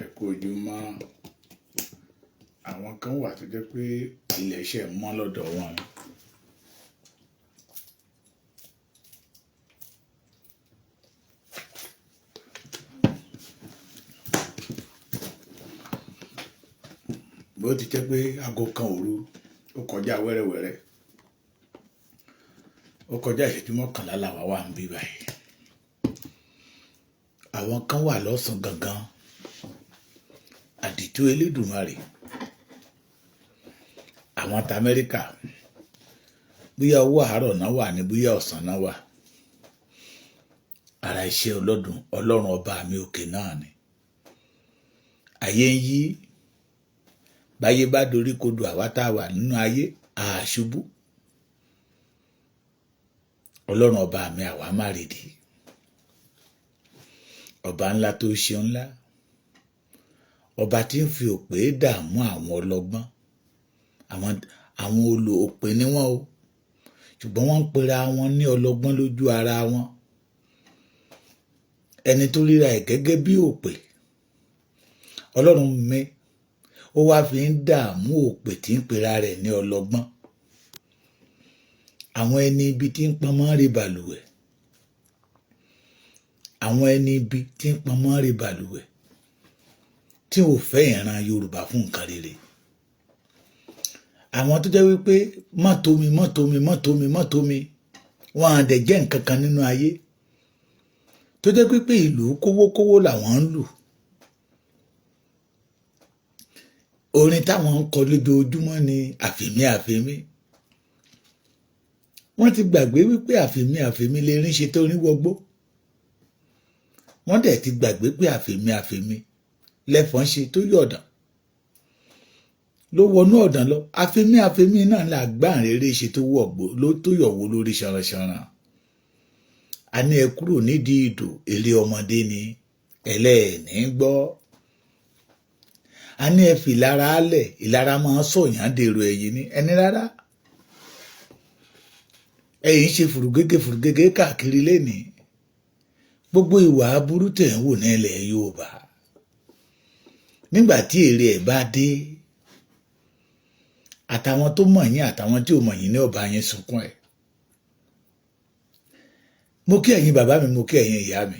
Ẹ kú ojúmọ́. Àwọn kan wà tó jẹ́ pé ilẹ̀ iṣẹ́ mọ́ lọ́dọ̀ wọn. Bó ti jẹ́ pé aago kan òru ó kọjá wẹ́rẹ́wẹ́rẹ́, ó kọjá ìṣẹ́jú 11 làwa wà ń bí báyìí. Àwọn kan wà lọ́sàn gangan. Àdìtú Elédùmarè. Àwọn ta Amẹ́ríkà, bóyá owó àárọ̀ náà wà ní, bóyá ọ̀sán náà wà. Ara iṣẹ́ ọlọ́dún Ọlọ́run ọba mi òkè náà ni. Ayé ń yí, báyé bá dorí kodò àwa tá a wà nínú ayé, a ṣubú. Ọlọ́run ọba mi àwa má rèdí. Ọba ńlá tó ṣe ńlá. Ọba tí ń fi òpè dààmú àwọn ọlọ́gbọ́n. Àwọn olò òpè ni wọ́n o. Ṣùgbọ́n wọ́n ń pera wọn ní ọlọ́gbọ́n lójú ara wọn. Ẹni tó ríra ẹ̀ gẹ́gẹ́ bí òpè. Ọlọ́run mi, ó wá fi ń dààmú òpè tí ń pera rẹ̀ ní ọlọ́gbọ́n. Àwọn ẹni ibi tí ń pọnmọ́ rí balùwẹ̀. Àwọn ẹni ibi tí ń pọnmọ́ rí balùwẹ̀. Tí ò fẹ́ ìran Yorùbá fún nǹkan rere. Àwọn tó jẹ́ wípé má tó mi, má tó mi, má tó mi, má tó mi, wọ́n á dẹ̀ jẹ́ nǹkan kan nínú ayé. Tó jẹ́ wípé ìlú kówókówó làwọn ń lù. Orin táwọn ń kọ lójoojúmọ́ ni àfìmí àfìmí. Wọ́n ti gbàgbé wípé àfìmí àfìmí lè rí ṣe tó rí wọgbó. Wọ́n dẹ̀ ti gbàgbé pé àfìmí àfìmí lẹ́fọ̀n ṣe tó yọ̀dàn. Ló wọnú ọ̀dàn lọ. Àfìmí àfìmí náà là gbàǹrere ṣe tó wọ̀gbó ló tó yọ̀wó lórí ṣanranṣanran. A ní ẹ kúrò nídìí ìdò eré ọmọdé ni ẹlẹ́ẹ̀ní gbọ́. A ní ẹ fi ìlara álẹ̀, ìlara máa ń sọ̀yàn dèrò ẹ̀yìn ni ẹni rárá. Ẹ̀yin ṣe fùrùgégé fùrùgégé káàkiri lénìí. Gbogbo ìwà aburú tẹ̀ ń wò ní ilẹ̀ Yorùbá. Nígbà tí èrè ẹ̀ bá dé, àtàwọn tó mọ̀ yín àtàwọn tí ò mọ̀ yín ní ọba yín sunkún ẹ̀. Mo kí ẹ̀yin bàbá mi, mo kí ẹ̀yin ìyá mi.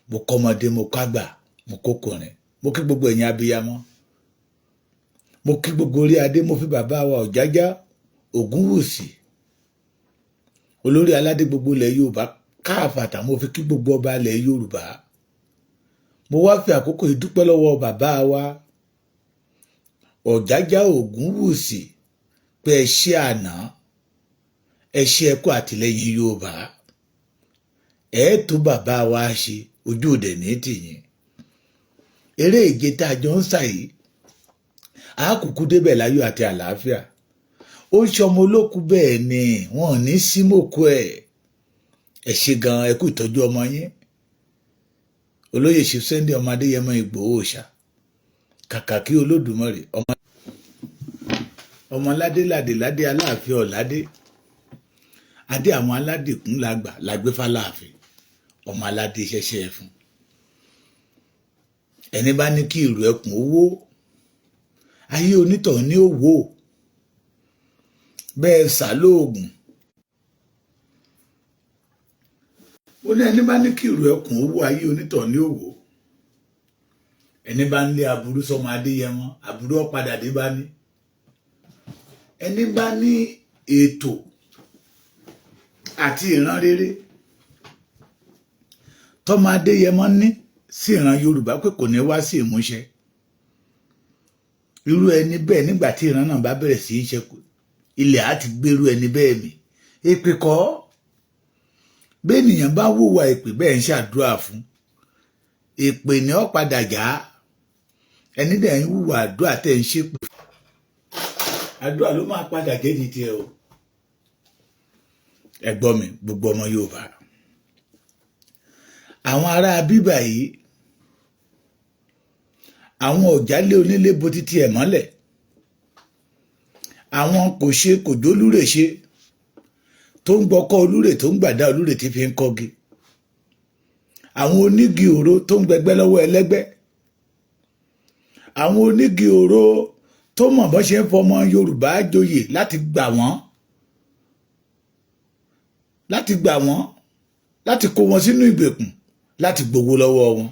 Mo kọ́mọdé, mo kágbà, mo kókùnrin. Mo kí gbogbo ẹ̀yin abiyamọ. Mo kí gbogbo orí adé, mo fi bàbá wa Ọ̀jájá Ògúnwùsì, olórí aládé gbogbo ilẹ̀ Yorùbá káàfàtà, mo fi kí gbogbo ọba ilẹ̀ Yorùbá. Mo wá fi àkókò yìí dúpẹ́ lọ́wọ́ bàbá wa Ọ̀jájá Ògúnwùsì pé ẹ ṣé àná, ẹ ṣé ẹ kú àtìlẹ́yìn Yorùbá. Ẹ tó bàbá wa ṣe ojú òde ní tìyín. Eré ìje tá a jọ ń sà yìí, a kúkú débẹ̀ láyọ̀ àti àlàáfíà. Ó ń ṣọmọ olókùú bẹ́ẹ̀ ni wọn ò ní símòkú ẹ̀. Ẹ ṣé gan, ẹ kú ìtọ́jú ọmọ yín. Olóyè Chief Sunday ọmọ Adéyẹmọ Ìgbòho Òòṣà, kàkà kí Olódùmarè ọmọ ládé ládé ládé Aláàfin ọ̀ládé adé àwọn aládìkún làgbà làgbé fáláàfin ọmọ aládé ṣẹṣẹ fún. Ẹni bá ní kí ìrù ẹkùn owó ayé onítọ̀ ní òwò bẹ́ẹ̀ sà lóògùn. Ó ní ẹni bá ní kí ìrù ẹkùn owó ayé onítọ̀ ní òwò. Ẹni bá ń lé aburú sọmọ Adéyẹmọ, aburú ọ̀padà dé bá ní. Ẹni bá ní ètò àti ìran rere tọmọ Adéyẹmọ ní sí ìran Yorùbá pé kò ní wá sí ìmúṣẹ. Irú ẹni bẹ́ẹ̀ nígbà tí ìran náà bá bẹ̀rẹ̀ sí í ṣe, ilẹ̀ á ti gbérú ẹni bẹ́ẹ̀ mi. Èpè kọ́, bẹ́ẹ̀nìyàn bá wùwà èpè bẹ́ẹ̀ ń ṣàdúrà fún. Èpè ni ó padà já. Ẹni dẹ̀ ń wùwà àdúrà tẹ̀ ń ṣépè. Àdúrà ló máa padà jẹ́ ní tiẹ̀ o. Ẹ gbọ́ mi, gbogbo ọmọ Yorùbá. Àwọn ará bíbà yìí, àwọn ọ̀jálé onílé bo títí ẹ̀ mọ́lẹ̀. Àwọn kò ṣe kò jólúrè ṣe tó ń gbọ́kọ́ olúrè tó ń gbàdá olúrè tí fi ń kọ́gi. Àwọn onígi òro tó ń gbẹgbẹ́ lọ́wọ́ ẹlẹ́gbẹ́. Àwọn onígi òro tó mọ̀ bọ́ ṣe ń fọmọ Yorùbá joyè láti gbà wọ́n, láti kó wọn sínú ìgbèkùn, láti gbowó lọ́wọ́ wọn.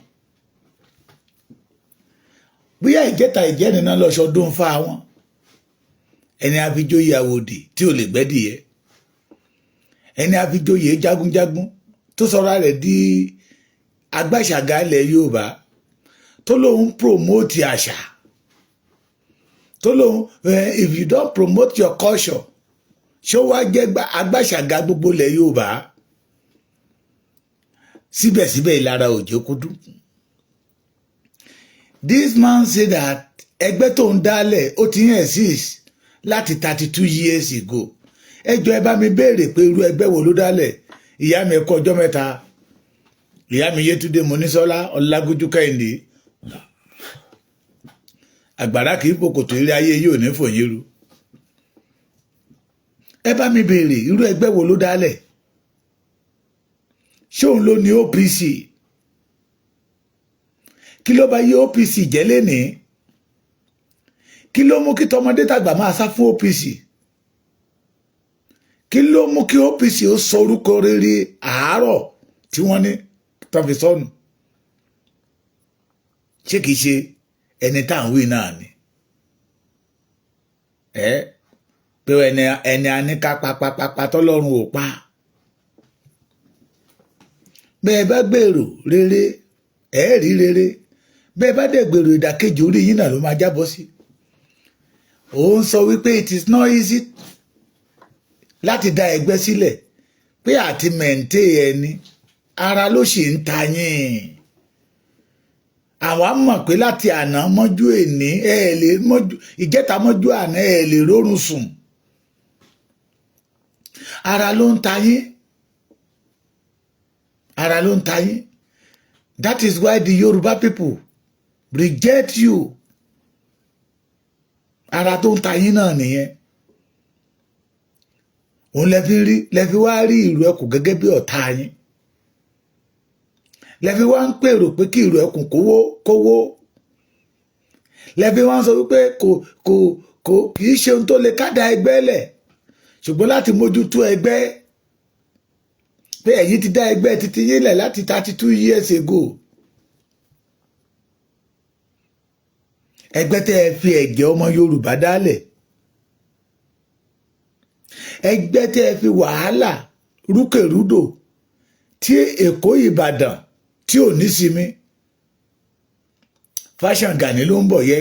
Bóyá ìjẹta ìjẹrin náà lọ sọdún fá wọn, ẹni àfijóyè àwòdì tí ò lè gbẹ́dìyẹ, ẹni àfijóyè jagunjagun tó sọra rẹ̀ di agbáṣàgà ilẹ̀ Yorùbá, tó lóun promote àṣà, tó lóun, if you don't promote your culture, ṣé ó wá jẹ́ agbáṣàgà gbogbo ilẹ̀ Yorùbá? Síbẹ̀síbẹ̀, ìlara òjò kó dùn. This man say that ẹgbẹ́ tó ń dálẹ̀, ó ti ń exist láti 32 years ago. Ẹ jọ̀ọ́, ẹ bá mi béèrè pé irú ẹgbẹ́ wo ló dálẹ̀. Ìyá mi, ẹ̀kọ́ ọjọ́ mẹ́ta. Ìyá mi Yétúndé Monísọ́lá Ọlágójú Kẹ́hìndé, àgbàrá kì í pòkòtò, eré ayé yóò ní fòyín ru. Ẹ bá mi béèrè irú ẹgbẹ́ wo ló dálẹ̀. Ṣé òun ló ní OPC? Kí ló bá yí OPC jẹ́ lénìí? Kí ló mú kí tọmọdé tàgbà máa sá fún OPC? Kí ló mú kí OPC ó sọ orúkọ rere àárọ̀ tí wọ́n ní tó fi sọnù? Ṣé kìí ṣe ẹni tá à ń wí náà ni ẹ pé ẹni a ní ká papapapa tọ́lọ́run ò pa? Bẹ́ẹ̀ bá gbèrò rere, ẹ rí rere. Bẹ́ẹ̀ bá dẹ̀ gbèrò ìdàkejì, orí yín náà ló máa jábọ́ sí. Òun sọ wípé it is not easy láti dá ẹgbẹ́ sílẹ̀, pé àti maintain ẹni ara ló sì ń ta yín. Àwa mọ̀ pé láti àná mọ́jú èní, ẹ lè mọ́jú ìjẹta mọ́jú àná, ẹ lè rórun sùn, ara ló ń ta yín, ara ló ń ta yín. That is why the Yoruba people reject you. Ara tó ń ta yín náà nìyẹn. Òun lẹ fi wá rí ìlú ẹkùn gẹ́gẹ́ bí ọ̀tá yín, lẹ fi wá ń pèrò pé kí ìlú ẹkùn kówó kówó, lẹ fi wá ń sọ wípé kò kì í ṣe ohun tó lè ká dá ẹgbẹ́ lẹ̀, ṣùgbọ́n láti mójútó ẹgbẹ́, pé ẹ̀yin ti dá ẹgbẹ́ títí yín lẹ̀ láti 32 years ago. Ẹgbẹ́ tẹ́ ẹ fi ẹ̀jẹ̀ ọmọ Yorùbá dálẹ̀, ẹgbẹ́ tẹ́ ẹ fi wàhálà rúkèrúdò tí Èkó, Ìbàdàn tí ò ní sinmi. Faction Gani ló ń bọ̀ yẹ.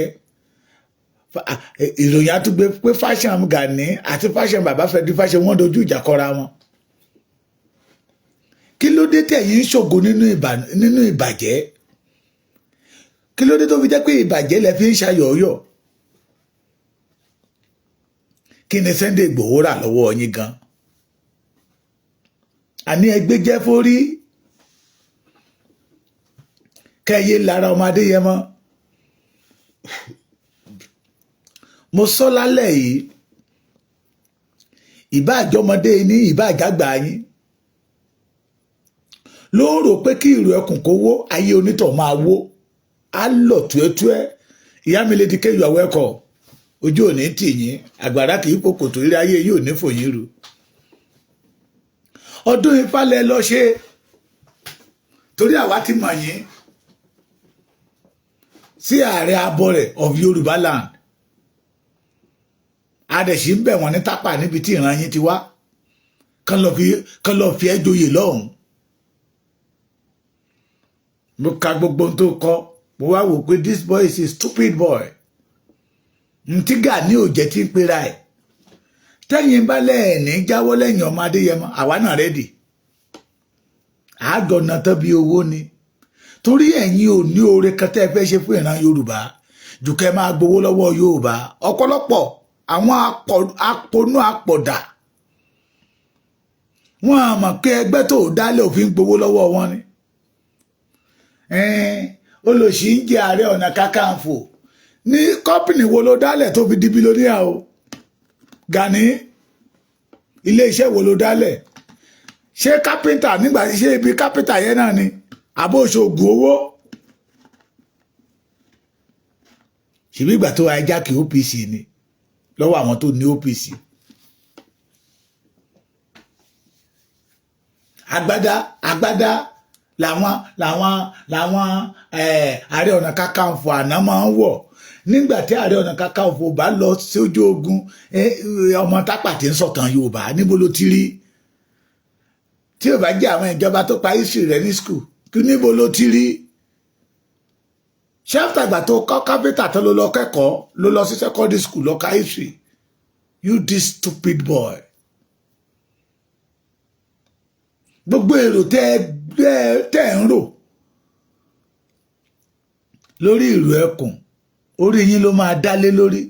Ìròyìn àtúgbé pé faction Gani àti faction bàbá Fẹ́dí faction, wọ́n dojú ìjà kọra wọn. Kí ló dé tẹ̀yìn ń ṣògo nínú ìbàjẹ́? Kí ló dé tó fi jẹ́ pé ìbàjẹ́ lẹ fi ń ṣayọ̀ọ́yọ̀? Kí ni Sunday Igboho rà lọ́wọ́ yín gan? Àní ẹgbẹ́ jẹ́ fórí kẹ́yẹ lára ọmọ Adéyẹmọ. Mo sọ lálẹ́ yìí, ìbá àjọmọdé ní, ìbá àjàgbà yín ló ń rò pé kí ìrù ẹkùn kó wó, ayé onítọ̀ máa wó, á lọ túẹ́túẹ́. Ìyá mi Lady K, you are welcome. Ojú òní tì yín, àgbàrá kì í pòkòtò, eré ayé yìí ò ní fòyín ru. Ọdún ìfalẹ̀ lọ ṣe, torí àwa ti mọ̀ yín sí ààrẹ abọ́rẹ̀ of Yorùbá land. Adẹ̀sí ń bẹ̀ wọ́n ní tápà níbi tí ìran yín ti wá, kán lọ fi ẹ́ joyè lọ́hùn. Mo ka gbogbo ohun tó kọ, mo wá wò pé this boy is a stupid boy. Ntí Gani ò jẹ́ tí ń pera ẹ̀. Tẹ́yìn bá lẹ́ẹ̀ní jáwọ́ lẹ́yìn ọmọ Adéyẹmọ, àwa náà ready, àádọ́nà tán bí owó ni, torí ẹ̀yin ò ní oore kan tẹ́ ẹ fẹ́ ṣe fún ìran Yorùbá jù kẹ́ máa gbowó lọ́wọ́ Yorùbá. Ọ̀pọ̀lọpọ̀ àwọn aponú apọ̀dà, wọn à mọ̀ pé ẹgbẹ́ tó dálé òfin gbowó lọ́wọ́ wọn ni. Olòṣì ń jẹ Ààrẹ Ọ̀nà Kakanfò ní company wo ló dálẹ̀ tó fi di billionaire o, Gani? Ilé iṣẹ́ wo ló dálẹ̀? Ṣé kápẹ́ńtà nígbà, ṣé ibi kápẹ́ńtà yẹn náà ni, àbó ṣoògùn owó? Ṣèbí ìgbà tó hijack OPC ni lọ́wọ́ àwọn tó ní OPC. Agbádá agbádá làwọn Ààrẹ Ọ̀nà Kakanfò àná máa ń wọ̀. Nígbà tí Ààrẹ Ọ̀nà Kakanfò bá lọ sójú ogun, ọmọ Tápà tí ń sọ̀tàn Yorùbá, níbo ló ti rí? Tí ò bá jẹ́ àwọn ìjọba tó pa history rẹ̀ ní school, kí níbo ló ti rí? Ṣé àtàgbà tó kọ́ káfíńtà tó ló lọ kẹ́kọ̀ọ́, ló lọ sí secondary school lọ ka history? You this stupid boy. Gbogbo èrò tẹ́ ẹ ń rò lórí ìlú ẹkùn, orí yín ló máa dálé lórí.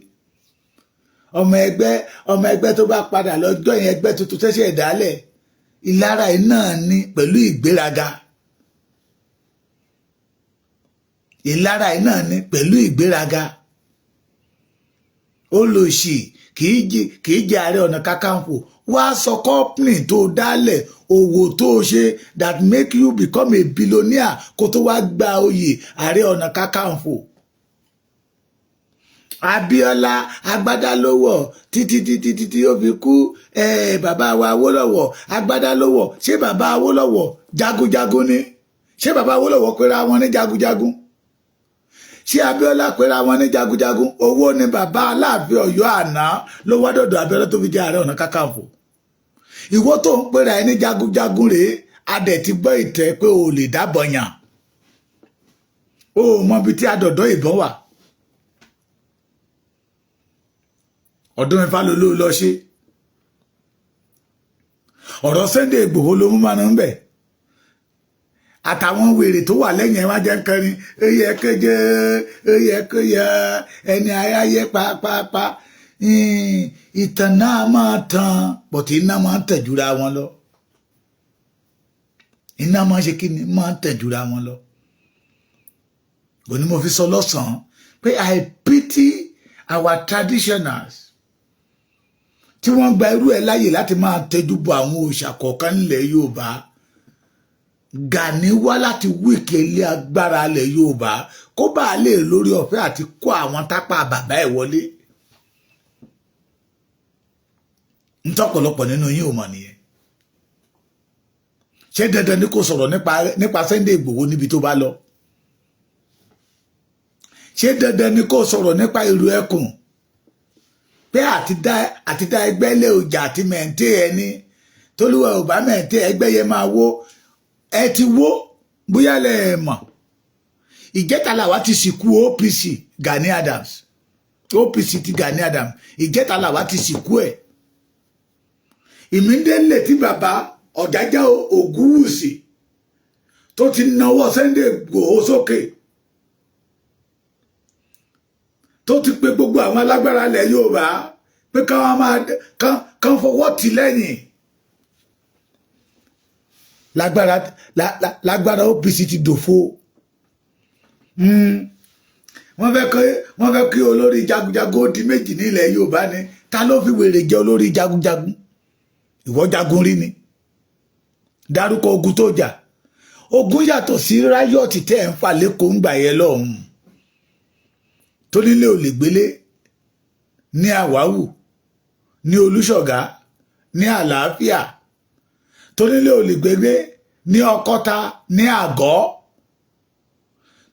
Ọmọ ẹgbẹ́ tó bá padà lọ́jọ́ yẹn, ẹgbẹ́ tuntun ṣẹ̀ṣẹ̀ dálẹ̀, ìlara yìí náà ní pẹ̀lú ìgbéraga. Ìlara yìí náà ní pẹ̀lú ìgbéraga. Olòṣì kìí jẹ Ààrẹ Ọ̀nà Kakanfò. Wá sọ company tó dálẹ̀, òwò tó ṣe that make you become a billionaire, kó tó wá gba oyè Ààrẹ Ọ̀nà Kakanfò. Abíọ́lá agbádá ló wọ̀ títí títí títí ó fi kú. Bàbá wa Awólọ́wọ̀ agbádá ló wọ̀. Ṣé bàbá Awólọ́wọ̀ jagunjagun ni? Ṣé bàbá Awólọ́wọ̀ pera wọn ní jagunjagun? Ṣé Abíọ́lá pera wọn ní jagunjagun? Owó ni bàbá Aláàfin Ọ̀yọ́ àná ló wá dọ̀dọ̀ Abíọ́lá tó fi jẹ́ Ààrẹ Ọ̀nà Kakanfò. Ìwọ tó ń pera ẹ ní jagunjagun rèé, adẹ̀ ti gbọ́ ìtẹ́ pé o lè dábọ̀ yàn, o mọ ibi tí adọ̀dọ̀ ìbọn wà. Ọdún mẹ́fà ló ló lọ ṣe ọ̀rọ̀ Sunday Ìgbòho ló mú máa ń bẹ̀. Àtàwọn wèrè tó wà lẹ́yìn ẹ̀ wá jẹ́ kẹrin oyè kéje oyè kéye ẹni aráyé pápápá. Ìtàn náà máa tan pọ̀tí, iná máa ń tẹ̀ jura wọn lọ. Iná máa ń ṣe kí ni, máa ń tẹ̀ jura wọn lọ. Òní mo fi sọ lọ́sàn-án pé I pity our traditionals tí wọ́n gba irú ẹ̀ láàyè láti máa tẹjú bọ àwọn òòṣà kọ̀ọ̀kan nílẹ̀ Yorùbá. Gani wá láti wíkì ilé agbára ilẹ̀ Yorùbá kó bá a lè lórí ọ̀fẹ́ àti kó àwọn tápà bàbá ẹ̀ wọlé. Ntọ́pọ̀lọpọ̀ nínú yín ò mọ̀ nìyẹn. Ṣé dandan ni kò sọ̀rọ̀ nípa Sunday Ìgbòho níbi tó bá lọ? Ṣé dandan ni kò sọ̀rọ̀ nípa ìlú ẹkùn pé àti dá ẹgbẹ́ lé ọjà àti mẹ̀ǹtẹ́ ẹni tólúwa ò bá mẹ̀ǹtẹ́ ẹgbẹ́ yẹn máa wó? Ẹ ti wó bóyá lẹ ẹ mọ̀. Ìjẹta làwa ti sìnkú OPC Gani Adams, OPC ti Gani Adams, ìjẹta làwa ti sìnkú ẹ̀. Ìmídélé tí bàbá Ọ̀jájá Ògúnwùsì tó ti nawọ́ Sunday Ìgbòho sókè, tó ti pe gbogbo àwọn alágbára ilẹ̀ Yorùbá pé káwọn máa kán fọwọ́ tì lẹ́yìn, lágbára lágbára OPC ti dòfo. Wọ́n fẹ́ kí olórí jagunjagun ó di méjì nílẹ̀ Yorùbá ni. Ta ló fi wèrè jẹ olórí jagunjagun? Ìwọ jagun rí ni? Dárúkọ ogun tó jà. Ogun yàtọ̀ sí riot tẹ́ ẹ̀ ń fà lẹ́kọ̀ọ́ ń gbà yẹn lọ́hùn-ún, tó nílé ò lè gbélé ní Àwáwù, ní Olúṣọ̀gá, ní Àlàáfíà, tó nílé ò lè gbélé ní Ọkọ́ta, ní Àgọ́,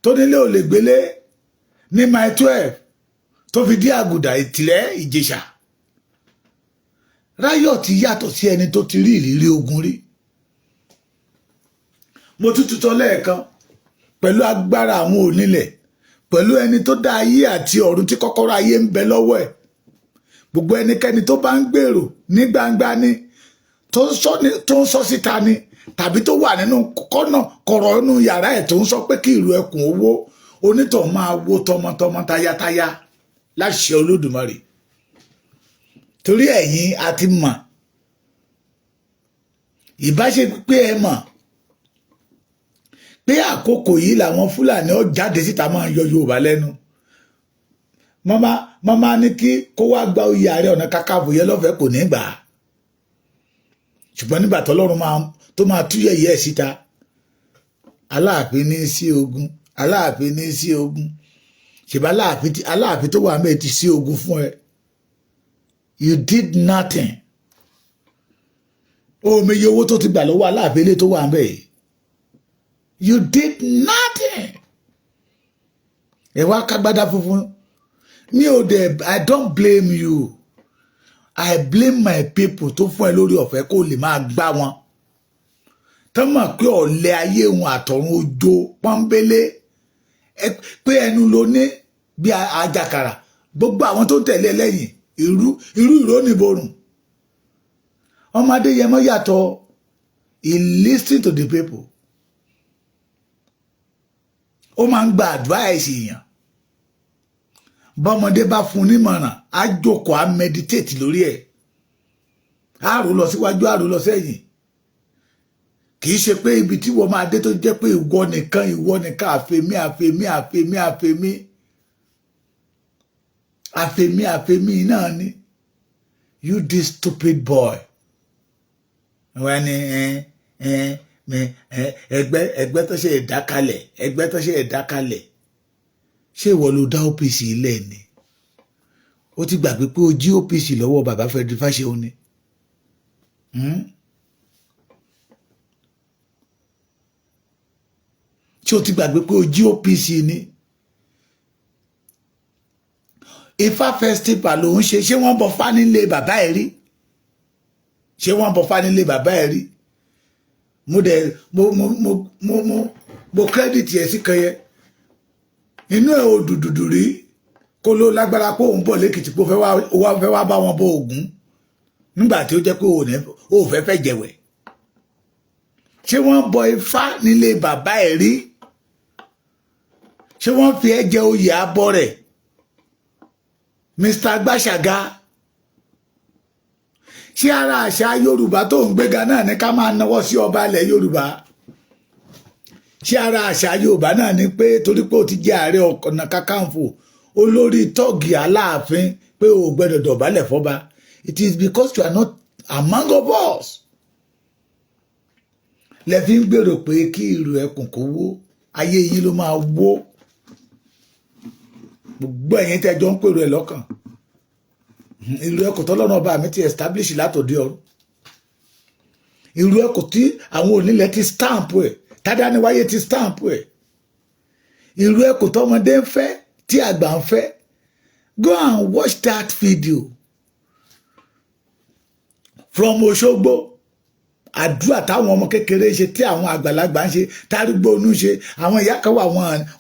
tó nílé ò lè gbélé ní Mile 12 tó fi dí Àgùdà, Ìtìrẹ́, Ìjẹ̀ṣà. Riot yàtọ̀ sí ẹni tó ti rí ìrírí ogun rí. Mo tún tutọ́ lẹ́ẹ̀kan pẹ̀lú agbára àwọn onílẹ̀, pẹ̀lú ẹni tó dá ayé àti ọ̀run tí kọ́kọ́rọ́ ayé ń bẹ lọ́wọ́ ẹ̀. Gbogbo ẹnikẹ́ni tó bá ń gbèrò ní gbangba ni, tó ń sọ síta ni, tàbí tó wà nínú kọ́nà kọ̀rọ̀ inú yàrá ẹ̀ tó ń sọ pé kí ìlú ẹkùn owó, onítọ̀ máa wó tọmọtọmọ tayátayá láṣẹ Olódùmarè. Torí ẹ̀yin a ti mọ̀, ìbáṣe pé ẹ mọ̀ pé àkókò yìí làwọn Fúlàní ó jáde síta máa ń yọ Yorùbá lẹ́nu. Mọ́má ní kí kó wá gba oyè Ààrẹ Ọ̀nà Kakanfò yẹn lọ́fẹ̀ẹ́, kò ní gbà á. Ṣùgbọ́n nígbà tọ́lọ́run tó máa tú yẹ̀yẹ́ ẹ̀ síta, Aláàfin ní sí ogun, Aláàfin ní sí ogun. Ṣèbá Aláàfin tó wà mẹ́ẹ̀ ti sí ogun fún ẹ. You did nothing. Ó meye owó tó ti gbà lọ́wọ́ Aláàfin ilé tó wà mẹ́ẹ̀. You did nothing. Ẹ wá kágbádá funfun. Mi ò dẹ̀, I don't blame you. I blame my people tó fún ẹ lórí ọ̀fẹ́ kó lè máa gbá wọn tán, mọ̀ pé ọ̀lẹ ayé wọn àtọ̀run ojo pọ́nbélé, pé ẹnu ló ní bí ajakara. Gbogbo àwọn tó ń tẹ̀lé lẹ́yìn irú irú ìró nìborùn. Ọmọdé yẹmọ yàtọ̀. He listen to the people. Ó máa ń gba advice èèyàn. Bọ́mọdé bá fún un nímọ̀ràn, á jókòó, á meditate lórí ẹ̀, á rò lọ síwájú, á rò lọ sẹ́yìn. Kì í ṣe pé ibi tí wọ́n máa dé tó jẹ́ pé ìwọ nìkan, ìwọ nìkan, àfẹ̀mí, àfẹ̀mí, àfẹ̀mí, àfẹ̀mí, àfẹ̀mí, àfẹ̀mí náà ni. You, this stupid boy, wọ́n ní ẹgbẹ́, ẹgbẹ́ tó ṣe ìdákalẹ̀, ẹgbẹ́ tó ṣe ìdákalẹ̀. Ṣé ìwọ ló dá OPC ilẹ̀ ni? Ó ti gbàgbé pé ó jí OPC lọ́wọ́ bàbá Frederick Fáṣẹ̀hùn ni. Ṣé o ti gbàgbé pé o jí OPC ni? Ifá festival ló ń ṣe. Ṣé wọ́n bọ fá nílé bàbá ẹ̀ rí? Ṣé wọ́n bọ fá nílé bàbá ẹ̀ rí? Mo dẹ̀ mo credit ẹ̀ sí kan yẹn. Inú ẹ̀ ò dùdùdù rí kó ló lágbára pé òun bọ̀ lẹ́kìtì, pé ó fẹ́ wá bá wọn bọ Ògún nígbà tí ó jẹ́ pé ó fẹ́ fẹ́ jẹ̀wẹ̀. Ṣé wọ́n bọ Ifá nílé bàbá ẹ̀ rí? Ṣé wọ́n fi ẹ́ jẹ oyè abọ́ rẹ̀, Mr. Gbàṣàgà? Ṣé ara àṣà Yorùbá tó ń gbéga náà ní ká máa nawọ́ sí ọba ilẹ̀ Yorùbá? Ṣé ara àṣà Yorùbá náà ni pé torí pé ó ti jẹ́ Ààrẹ Ọ̀nà Kakanfò, olórí tọ́ọ̀gì Aláàfin, pé o gbẹ́dọ̀ dọ̀bálẹ̀ fọ́ba? It is because you are not among of us lẹ fi ń gbèrò pé kí ìlú ẹkùn kó wó. Ayé yín ló máa wó. Gbogbo ẹ̀yin tẹ́jọ́ ń pèrò ẹ̀ lọ́kàn, ìlú ẹkùn tọ́lọ́run ọba mi ti establish látòdì ọ̀run, ìlú ẹkùn tí àwọn onílẹ̀ ti stamp ẹ̀, tádániwáyé ti stamp ẹ̀, ìlú ẹkùn tọmọdé ń fẹ́, tí àgbà ń fẹ́. Go and watch that video from Òṣogbo. Àdúrà táwọn ọmọ kékeré ṣe, tí àwọn àgbàlagbà ń ṣe, tárúgbó onú ṣe, àwọn ìyá kan wà,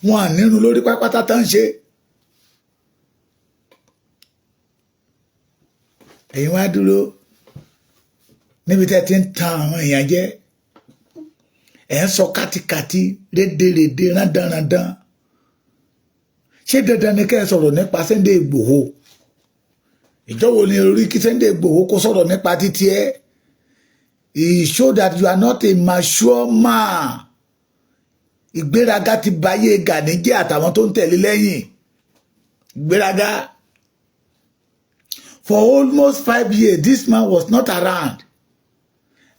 wọn nírun lórí pápátá tán ń ṣe. Ẹ̀yin wá dúró níbi tẹ́ ti ń tan àwọn èèyàn jẹ. Ẹ̀ ń sọ kátikàti, rédèrèdè, rándanrandan. Ṣé dandan ni kẹ́ ẹ sọ̀rọ̀ nípa Sunday Igboho? Ìjọ wo ni orí kí Sunday Igboho kó sọ̀rọ̀ nípa títí ẹ̀? It show that you are not a mature man. Ìgbéraga ti bayé Gani jẹ́ àtàwọn tó ń tẹ̀lé lẹ́yìn. Ìgbéraga. For almost 5 years, this man was not around.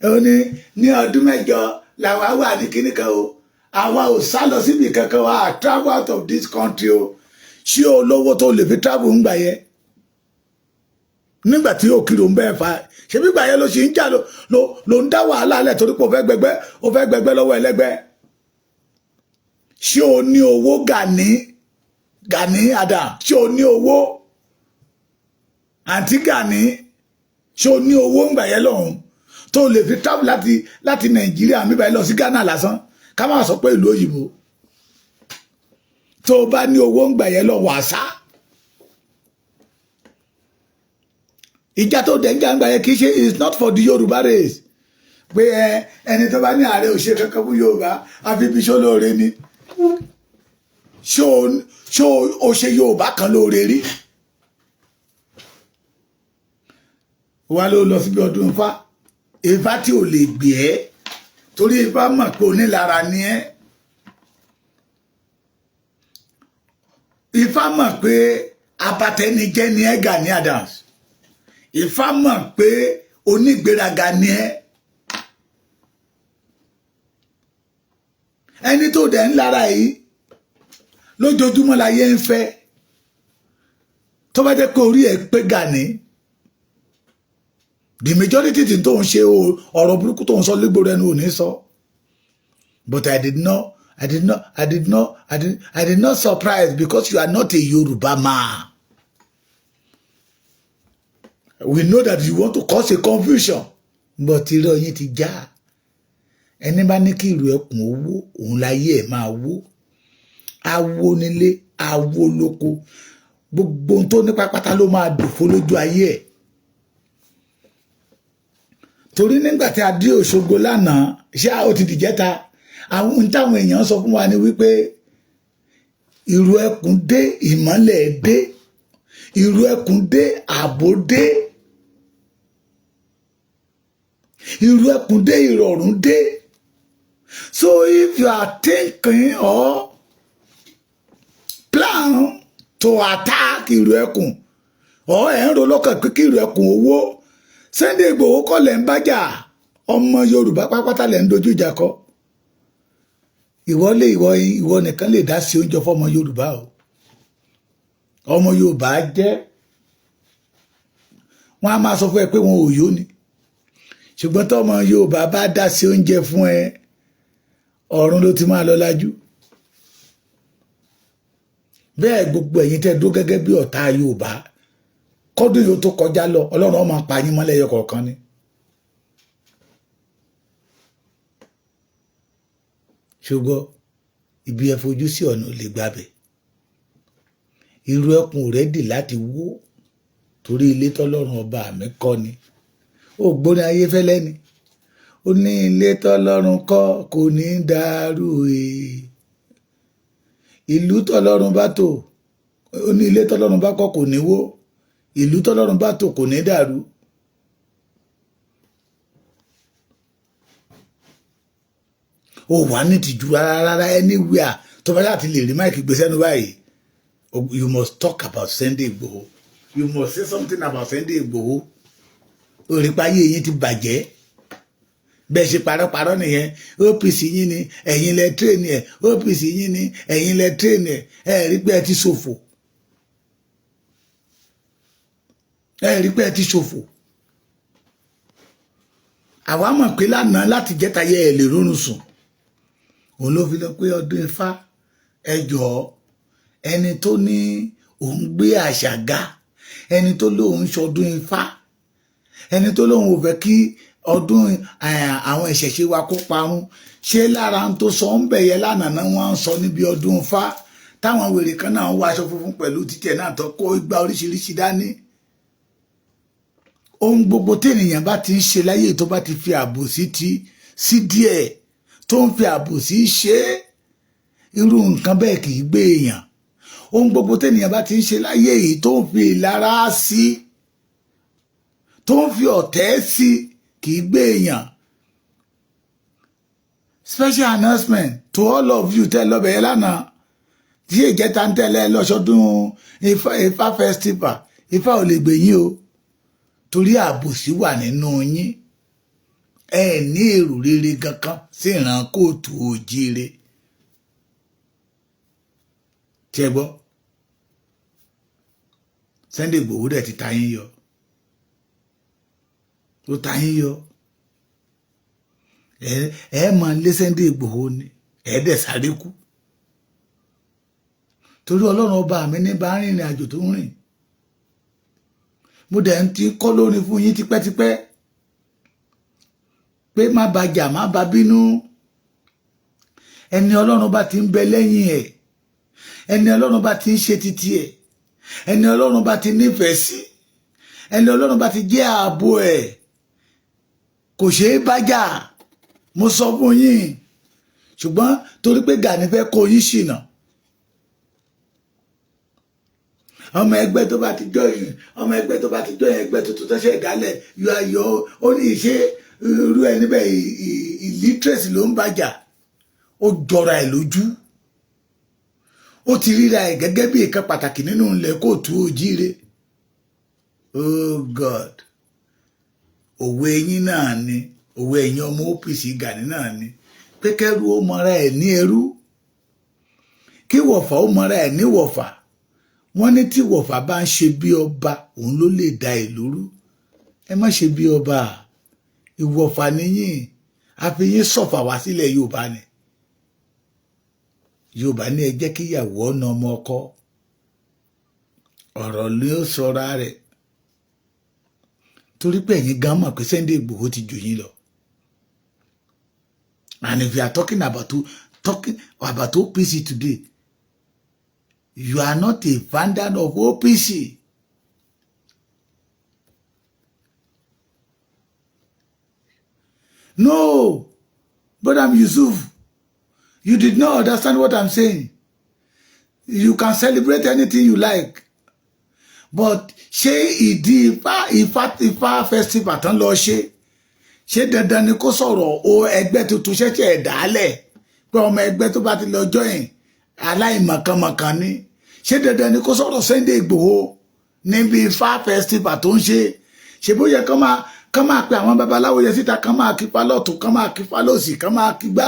Ó ní ní ọdún 8 làwa wà ní kíní kan o, àwa ò sá lọ síbi kankan wa, travel out of this country o. Ṣé olówó tó lè fi travel ń gbà yẹ nígbà tí òkìrò ń bẹ́ẹ̀ fa? Ṣebí gbà yẹn ló ṣì ń jà, ló ń dá wàhálà lẹ̀ torí pé ó fẹ́ gbẹgbẹ́, ó fẹ́ gbẹgbẹ́ lọ́wọ́ ẹlẹ́gbẹ́. Ṣé o ní owó, Gani? Gani Adam, ṣé o ní owó? Àǹtí Gani, ṣé o ní owó ń gbà yẹn lọ́hùn tó lè fi travel láti Nàìjíríà mi báyìí lọ sí Ghana lásán, ká má sọ pé ìlú òyìnbó? Tó o bá ní owó ń gbà yẹn lọ, wàsá ìjà tó dẹ̀ ń jà ń gbà yẹn kì í ṣe, is not for the Yorùbá race, pé ẹ ẹni tó bá ní ààrẹ ò ṣe kankan fún Yorùbá, àfi bí ṣó lóore ni. Ṣó o ṣe Yorùbá kan lóore rí? Wá ló lọ síbi ọdún Ifá, Ifá tí ò lè gbé ẹ́, torí Ifá mọ̀ pé onílara ni ẹ́. Ifá mọ̀ pé abatẹnijẹ́ ni ẹ́, Gani Adams. Ifá mọ̀ pé onígbéraga ni ẹ́. Ẹni tó dẹ̀ ń lára yìí lójoojúmọ́ láyé ń fẹ́. Tó bá jẹ́ pé orí ẹ̀ pé, Gani, the majority tí tó ń ṣe, ọ̀rọ̀ burúkú tó ń sọ légboro ẹnu ò ní sọ. But I did not surprise because you are not a Yoruba man. We know that you want to cause a confusion, but irọ́ yín ti já. Ẹni bá ní kí ìlú ẹkùn owó òun láyé ẹ̀ máa wó, awo nílé, awo lóko, gbogbo ohun tó ní pápátá ló máa dòfo lójú ayé ẹ̀. Torí nígbà tí a dé Òṣogbo lánàá, ṣé ó ti dìjẹ́ta, àwọn ohun táwọn èèyàn sọ fún wa ni wípé ìrù ẹkùn dé, ìmọ́lẹ̀ dé, ìrù ẹkùn dé, ààbò dé, ìrù ẹkùn dé, ìrọ̀rùn dé. So if you are thinking or plan to attack ìrù ẹkùn or ẹ̀ ń ro lọ́kàn pé kí ìrù ẹkùn owó, Sunday Igboho kọ́ lẹ̀ ń bájà, ọmọ Yorùbá pápátá lẹ̀ ń dojú ìjà kọ. Ìwọ lè ìwọ ìwọ nìkan lè dá sí oúnjẹ fọmọ Yorùbá o. Ọmọ Yorùbá jẹ́ wọ́n á máa sọ fún ẹ pé wọn ò yó ni, ṣùgbọ́n tọmọ Yorùbá bá dá sí oúnjẹ fún ẹ, ọ̀run ló ti máa lọ lájú. Bẹ́ẹ̀ gbogbo ẹ̀yin tẹ́ dó gẹ́gẹ́ bí ọ̀tá Yorùbá, kọ́dún yóò tó kọjá lọ, Ọlọ́run ó máa pa yín mọ́lẹ̀ ẹyọ kọ̀ọ̀kan ni. Ṣùgbọ́n ibi ẹ fojú sí, ọ̀nà ò lè gbàbẹ̀. Irú ẹkùn ready láti wó torí ilé tọ́lọ́run ọba mi kọ́ ni. Ó gbóni ayé fẹ́lẹ́ ni, ó ní ilé tọ́lọ́run kọ́ kò ní dàrú e, ìlú tọ́lọ́run bá tò. Ó ní ilé tọ́lọ́run bá kọ́ kò ní wó, ìlú tọ́lọ́run bá tò kò ní dàrú. Ó wà ní tìjú rárá rárá. Anywhere tó bá láti lè rí mic gbé sẹ́nu báyìí, you must talk about Sunday Igboho, you must say something about Sunday Igboho. Òrìpáyé yín ti bàjẹ́. Bẹ́ẹ̀ ṣe parọ́parọ́ nìyẹn. OPC yín ni ẹ̀yin lẹ train ẹ̀, OPC yín ni ẹ̀yin lẹ train ẹ̀. Ẹ̀ rí pé ẹ ti ṣòfò, ẹ rí pé ẹ ti ṣòfò. Àwa mọ̀ pé lánàá láti jẹ́ta yẹ ẹ lè rọrùn sùn. Òun ló fi lọ pé ọdún Ifá, ẹ jọ̀ọ́, ẹni tó ní òun gbé àṣà ga, ẹni tó lóun ṣọdún Ifá, ẹni tó lóun ò fẹ́ kí ọdún àwọn ìṣẹ̀ṣe wa kó parun, ṣé lára ń tó sọ ń bẹ̀yẹ lánàá náà wọ́n ń sọ níbi ọdún Ifá, táwọn wèrè kan náà ń wọ aṣọ funfun pẹ̀lú títẹ̀ náà tó kó igba oríṣiríṣi dání. Ohun gbogbo téèyàn bá ti ń ṣe láyé, tó bá ti fi àbòsí ti sí díẹ̀, tó ń fi àbòsí ṣe é, irú nǹkan bẹ́ẹ̀ kì í gbé èèyàn. Ohun gbogbo téèyàn bá ti ń ṣe láyé yìí, tó ń fi ìlara sí, tó ń fi ọ̀tẹ̀ sí, kì í gbé èèyàn. Special announcement to all of you tẹ́ lọ́bẹ̀ yẹn lánàá, tí ìjẹta ń tẹ́lẹ̀ lọ́sọdún Ifá, Ifá festival, Ifá ò lè gbè yín o, torí àbòsí wà nínú yín. Ẹ ní èrò rere kankan sí ìran kóòtù òjíire tí ẹ gbọ́. Sunday Igboho dẹ̀ ti ta yín yọ, ó ta yín yọ. Ẹ máa lé Sunday Igboho ni, ẹ dẹ̀ sáré kú, torí Ọlọ́run ọba mi ní bá rìnrìn àjò tó ń rìn. Mo dẹ̀ ń ti kọ́ lórin fún yín tipẹ́tipẹ́ pé má bàjà, má bà bínú. Ẹni Ọlọ́run bá ti ń bẹ lẹ́yìn ẹ̀, ẹni Ọlọ́run bá ti ń ṣe títí ẹ̀, ẹni Ọlọ́run bá ti nífẹ̀ẹ́ sí, ẹni Ọlọ́run bá ti jẹ́ ààbò ẹ̀, kò ṣeé bájà. Mo sọ fún yín, ṣùgbọ́n torí pé Gani fẹ́ kó yín ṣìnà, ọmọ ẹgbẹ́ tó bá ti join, ọmọ ẹgbẹ́ tó bá ti join ẹgbẹ́ tuntun tó ṣe ìdálẹ̀ yọ ayọ̀, ó ní ìṣe irú ẹni bẹ́ẹ̀ illiteracy ló ń bàjà. Ó jọra ẹ̀ lójú, ó ti ríra ẹ̀ gẹ́gẹ́ bí ìkan pàtàkì nínú ilẹ̀ kóòtù òjíire. Oh God, òwe yín náà ni òwe ẹ̀yin ọmọ OPC Gani náà ni pé kẹ́rú ó mọra ẹ̀ ní ẹrú, kí wọ̀fà ó mọra ẹ̀ ní wọ̀fà. Wọ́n ní tí ìwọ̀fà bá ń ṣe bí ọba, òun ló lè da ìlú rú. Ẹ má ṣe bí ọba. Ìwọ̀fà níyìn, àfi yín sọ̀fà wá sílẹ̀ Yorùbá ni. Yorùbá ní ẹ jẹ́ kíyàwó ọ̀nà ọmọ ọkọ, ọ̀rọ̀ ló sọra rẹ̀, torí pé ẹ̀yin gan mọ̀ pé Sunday Igboho ti jù yín lọ. And if you are talking about OPC today, you are not a founder of OPC. No, Brother Yusuf, you did not understand what I'm saying. You can celebrate anything you like, but ṣé ìdí Ifá festival tán lọ ṣe, ṣé dandan ni kó sọ̀rọ̀ o ẹgbẹ́ tuntun ṣẹ̀ṣẹ̀ dálẹ̀ pé ọmọ ẹgbẹ́ tó bá ti lọ join aláìmọ̀kànmọ̀kàn ni? Ṣé dandan ni kó sọ̀rọ̀ Sunday Igboho níbi Ifá festival tó ń ṣe? Ṣe bó yẹ kán máa pe àwọn babaláwo yẹn síta, kán máa kípa lọ́tún, kán máa kípa lọ́sì, kán máa kígbá,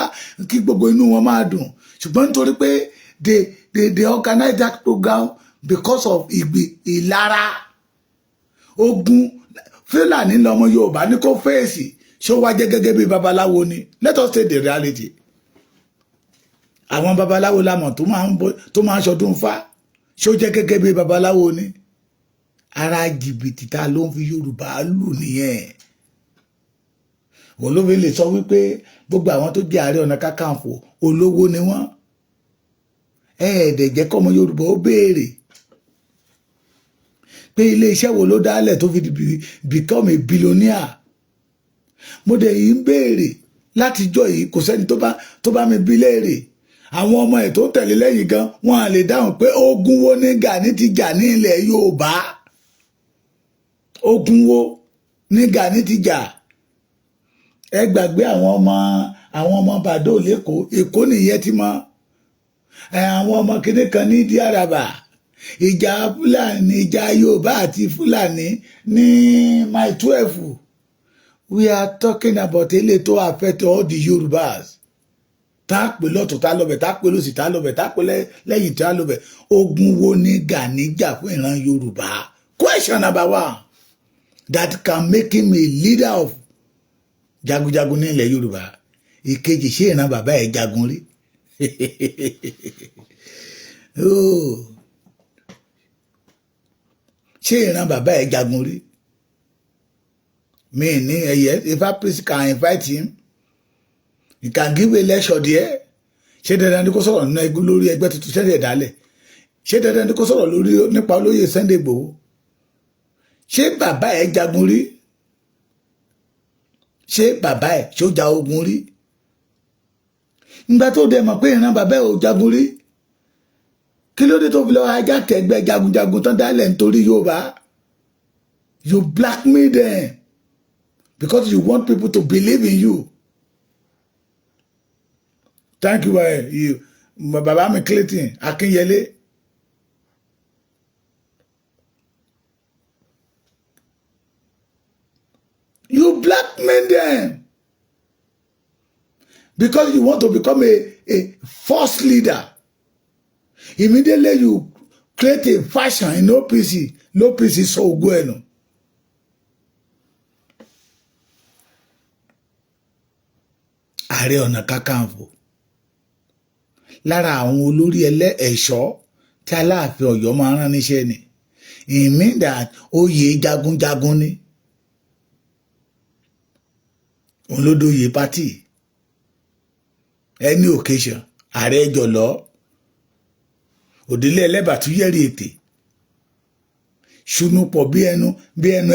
kí gbogbo inú wọn máa dùn? Ṣùgbọ́n nítorí pé they organize that program because of ìgbì ìlara ogun Fúlàní lọmọ Yorùbá ní kó fèsì, ṣó wá jẹ́ gẹ́gẹ́ bí babaláwo ni? Let us say the reality. Àwọn babaláwo lamọ̀ tó máa ń ṣọdún fá, ṣó jẹ́ gẹ́gẹ́ bí babaláwo ni? Ara jìbìtì ta ló ń fi Yorùbá lù nìyẹn. Òun ló fi lè sọ wípé gbogbo àwọn tó jẹ́ Ààrẹ Ọ̀nà Kakanfò, olówó ni wọ́n. Ẹ̀ẹ́dẹ̀ jẹ́ kọ́mọ Yorùbá ó béèrè pé ilé iṣẹ́ wo ló dálẹ̀ tó fi become a billionaire. Mo dẹ̀ yìí ń béèrè látijọ́ yìí, kò sẹ́ni tó bá mi bí léèrè. Àwọn ọmọ ẹ̀ tó tẹ̀lé lẹ́yìn gan, wọn à lè dáhùn pé ogun wo ní Gani ti jà ní ilẹ̀ Yorùbá, ogun wo ní Gani ti jà. Ẹ gbàgbé àwọn ọmọ Bàdó lẹ́kọ̀ọ́, Èkó nìyẹn ti mọ àwọn ọmọ kéde kan ní Díàràbà, ìjà Fúlàní, ìjà Yorùbá àti Fúlàní ní Mile 12. We are talking about eléyìí tó affect all the Yorùbás, tá a pè lọ́tọ̀, tá a lọ́bẹ̀, tá a pè lọ́sì, tá a lọ́bẹ̀, tá a pè lẹ́yìn, tá a lọ́bẹ̀. Ogun wo ni Gani jà fún ìran Yorùbá? Question number one that can make him a leader of jagunjagun ní ilẹ̀ Yorùbá. Ìkejì, ṣé ìran bàbá ẹ̀ jagun rí? Oh. Ṣé ìran bàbá ẹ̀ jagun rí? Mi ní ẹyẹ. Ifá priest can invite him, he can give a lecture there. Ṣé dandan ni kó sọ̀rọ̀ nínú ẹgbẹ́ lórí ẹgbẹ́ tuntun ṣẹ̀ṣẹ̀ dálẹ̀? Ṣé dandan ni kó sọ̀rọ̀ lórí nípa olóyè Sunday Igboho? Ṣé bàbá ẹ̀ jagun rí? Ṣé bàbá ẹ̀ ṣó ja ogun rí? Ìgbà tó dẹ̀ mọ̀ pé ìran bàbá ẹ̀ ò jagun rí, kí ló dé tó fi lọ ajá kẹgbẹ́ jagunjagun tán dálẹ̀ nítorí Yorùbá? You blackmail them because you want people to believe in you. Thank you, you bàbá mi Clayton Akinyele. You blackmail them because you want to become a false leader. Immediately you create a faction in OPC, l'OPC sọ ògo ẹ̀ nù. Ààrẹ Ọ̀nà Kakanfò, lára àwọn olórí ẹlẹ́ ẹ̀ṣọ́ tí Aláàfin Ọ̀yọ́ máa rán níṣẹ́ ni. It mean that oyè jagunjagun ni, òun ló dóye party. Any occasion, ààrẹ jọlọ òdílé ẹlẹ́bà tún yẹ̀rì ètè ṣunú pọ̀ bí ẹnu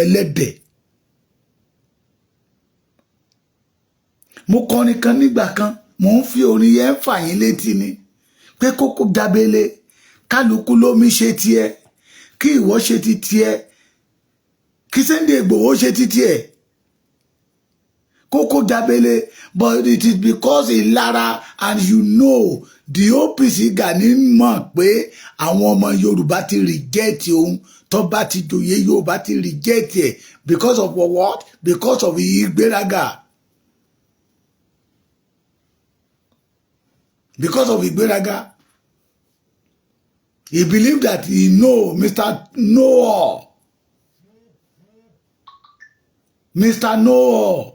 ẹlẹ́dẹ̀. Mo kọrin kan nígbà kan, mò ń fi orin yẹn fà yín létí ni pé kókó jábélé, kálukú lómi ṣe tiẹ̀, kí ìwọ ṣe ti tiẹ̀, kí Sunday Igboho ṣe ti tiẹ̀, kókó jábélé. But it is because ìlara, and you know the OPC, Gani mọ̀ pé àwọn ọmọ Yorùbá ti reject òun. Tó bá ti joyè, Yorùbá ti reject ẹ̀ because of what? Because of ìgbéraga, because of ìgbéraga. He believe that he know Mr. Know-all, Mr. Know-all.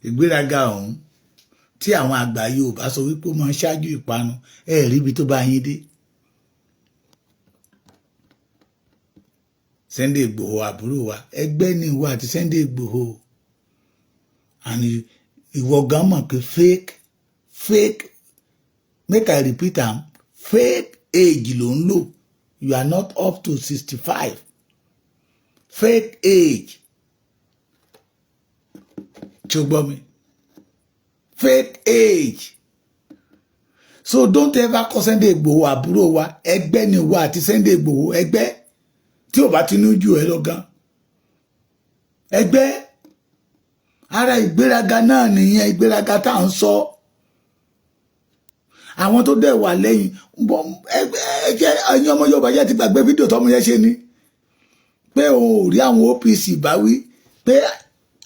Ìgbéraga ọ̀hún tí àwọn àgbà Yorùbá sọ wípé ó máa ń ṣáájú ìparun, ẹ rí ibi tó bá yín dé. Sunday Igboho, àbúrò wa, ẹgbẹ́ ni ìwọ àti Sunday Igboho, and ìwọ gan mọ̀ pé fake, fake, make I repeat am, fake age ló ń lò. You are not up to 65. Fake age tí o gbọ́ mi, fake age. So don't ever call Sunday Igboho àbúrò wa. Ẹgbẹ́ ni ìwọ àti Sunday Igboho. Ẹgbẹ́ tí ò bá ti ní jù ẹ lọ gan, ẹgbẹ́. Ara ìgbéraga náà nìyẹn, ìgbéraga tá à ń sọ. Àwọn tó dẹ̀ wà lẹ́yìn ẹgbẹ́, ẹ̀yin ọmọ Yorùbá, jẹ́ ti gbàgbé fídíò tọ́mọ yẹn ṣe ni pé òun ò rí àwọn OPC bá wí, pé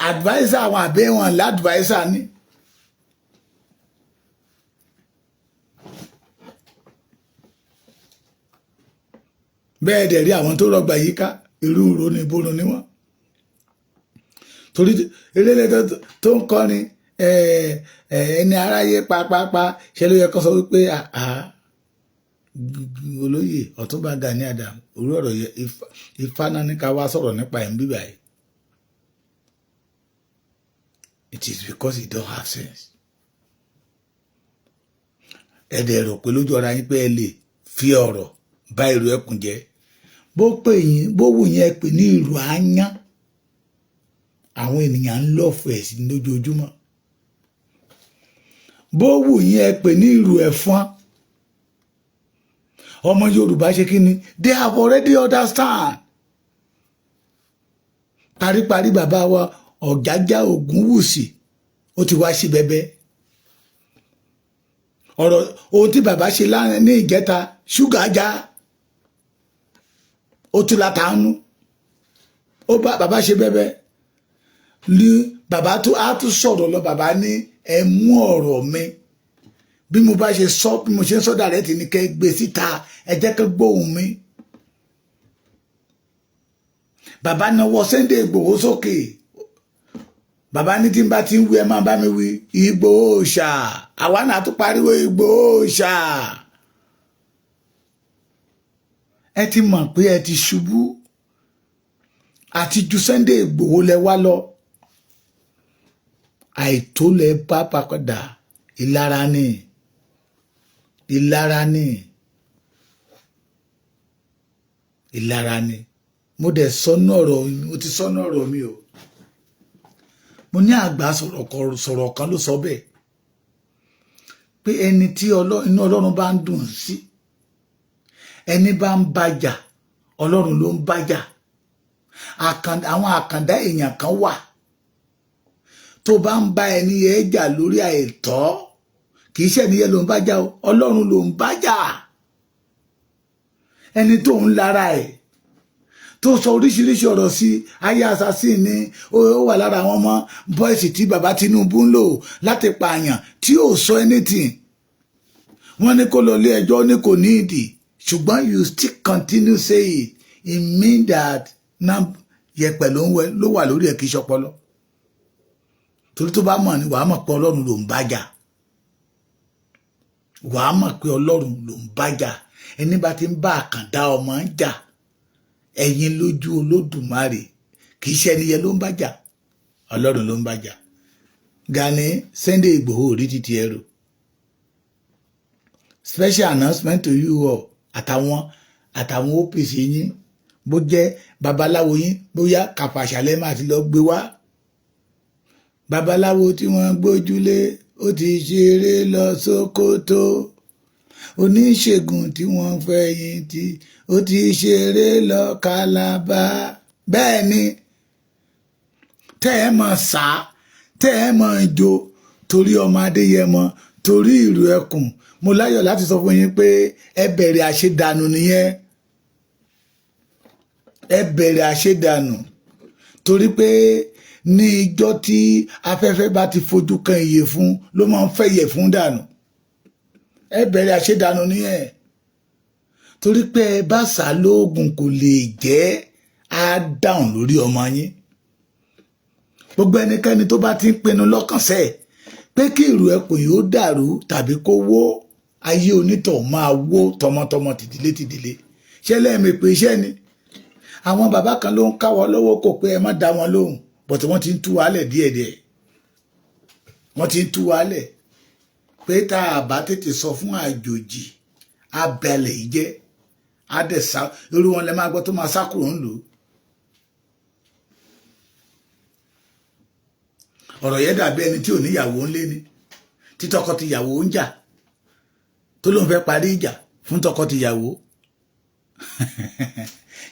adviser àwọn àbẹ́ wọn l'adviser ni. Bẹ́ẹ̀ dẹ̀ rí àwọn tó rọgbà yíká, irú ìró ni ìborun ni wọ́n, torí elélé tó ń kọrin ẹni aráyé pápápá ṣe ló yẹ kó sọ wípé olóyè Ọ̀túnba Gani Adams, orí ọ̀rọ̀ yẹ ifá náà ní ká wá sọ̀rọ̀ nípa ẹ̀ ń bíbà yìí. It is because you don't have sense. Ẹ dẹ̀ rò pé lójú ọ̀rọ̀ yín pé ẹ lè fi ọ̀rọ̀ bá ìrù ẹkùn jẹ́. Bó pè yín, bó wù yín, ẹ pè ní ìrù áyán. Àwọn ènìyàn ń lọ́fẹ̀ẹ́ sí lójoojúmọ́. Bó wù yín, ẹ pè ní ìrù ẹ̀fọn. Ọmọ Yorùbá ṣe kí ni? They have already understand. Paríparí, bàbá wa Ọ̀jájá Ògúnwùsì, ó ti wá sí bẹbẹ ọ̀rọ̀. Ohun tí bàbá ṣe ní ìjẹta, ṣúgà já, ó tún látàánú, ó bá bàbá ṣe bẹbẹ ní. Bàbá tó á tún sọ̀rọ̀ lọ, bàbá ní ẹ mú ọ̀rọ̀ mi bí mo bá ṣe sọ, bí mo ṣe ń sọ direct ní kẹ́ gbé síta, ẹ jẹ́ kẹ́ gbóhùn mi. Bàbá náwó Sunday Ìgbòho sókè. Bàbá ní tí n bá ti ń wí, ẹ máa bá mi wí Ìgbòho ṣá. Àwa náà tún pariwo Ìgbòho ṣá. Ẹ ti mọ̀ pé ẹ ti ṣubú àti ju Sunday Ìgbòho lẹ wá lọ. Àìtó lẹ bá padà. Ìlara ni, ìlara ni, ìlara ni. Mo dẹ̀ sọnú ọ̀rọ̀, mo ti sọnú ọ̀rọ̀ mi o. Mo ní àgbà sọ̀rọ̀ kan ló sọ bẹ́ẹ̀ pé ẹni tí inú Ọlọ́run bá ń dùn sí, ẹni bá ń bàjà, Ọlọ́run ló ń bàjà. Àwọn àkàndá èèyàn kan wà tó bá ń bá ẹni yẹn jà lórí àìtọ́, kì í ṣe ẹni yẹn ló ń bá jà o, Ọlọ́run ló ń bá jà. Ẹni tó ń lára ẹ̀, tó sọ oríṣiríṣi ọ̀rọ̀ sí ayé assassin ni, ó wà lára àwọn ọmọ boys tí bàbá Tinubu ń lò láti pààyàn, tí ò sọ anything. Wọ́n ní kó lọ ilé ẹjọ́, ní kò ní ìdí, ṣùgbọ́n you still continue say it. It mean that na yẹpẹ̀ ló ń wẹ ló wà lórí ẹ̀, kì í ṣọpọlọ. Torí tó bá mọ̀ ni, wàá mọ̀ pé Ọlọ́run ló ń bá jà. Wàá mọ̀ pé Ọlọ́run ló ń bá jà. Ẹni bá ti ń bá àkàndá ọmọ ń jà, ẹ̀yin lójú Olódùmarè, kì í ṣe ẹni yẹn ló ń bá jà, Ọlọ́run ló ń bá jà. Gani Sunday Igboho rí títí ẹrù. Special announcement to you all, àtàwọn OPC yín, bó jẹ́ babaláwo yín, bóyá kàfàṣàlẹ́ máa ti lọ gbé wá. Babaláwo tí wọ́n gbójúlé, ó ti ṣeré lọ Sókótó. Oníṣègùn tí wọ́n fẹ̀yìntì, ó ti ṣeré lọ Kàlábá. Bẹ́ẹ̀ ni tẹ́ ẹ mọ̀ sá, tẹ́ ẹ mọ̀ jó torí ọmọ Adéyẹmọ, torí ìlú ẹkùn. Mo láyọ̀ láti sọ fún yín pé ẹ bẹ̀rẹ̀ àṣedànù nìyẹn. Ẹ bẹ̀rẹ̀ àṣedànù, torí pé ní ijọ́ tí afẹ́fẹ́ bá ti fojú kan ìyẹ̀fun, ló máa ń fẹ́ ìyẹ̀fun dànù. Ẹ bẹ̀rẹ̀ àṣedànù nìyẹn, torí pé ẹ bá sá lóògùn, kò lè jẹ́ á dáhùn lórí ọmọ yín. Gbogbo ẹnikẹ́ni tó bá ti ń pinnu lọ́kàn sẹ́ẹ̀ pé kí Ìrù Ẹkùn yìí ó dàrú tàbí kó wó, ayé onítọ̀ máa wó tọmọtọmọ, tìdílé tìdílé. Ṣé lẹ́ẹ̀mí pé iṣẹ́ ni àwọn bàbá kan ló ń káwọ́ lọ́wọ́ kò pé ẹ má dá wọn lóhùn, but wọ́n ti ń tú wálẹ̀ díẹ̀díẹ̀. Wọ́n ti ń tú wálẹ̀ pé tá a bá tètè sọ fún àjòjì, abẹ́lẹ̀ yìí jẹ́ á dẹ̀ sá lórí wọn. Lẹ máa gbọ́ tó máa sá kúrò ńlùú. Ọ̀rọ̀ yẹn dàbí ẹni tí ò níyàwó ńlé ni, tí tọkọ-tìyàwó ń jà, tó lóun fẹ́ parí ìjà fún tọkọ-tìyàwó.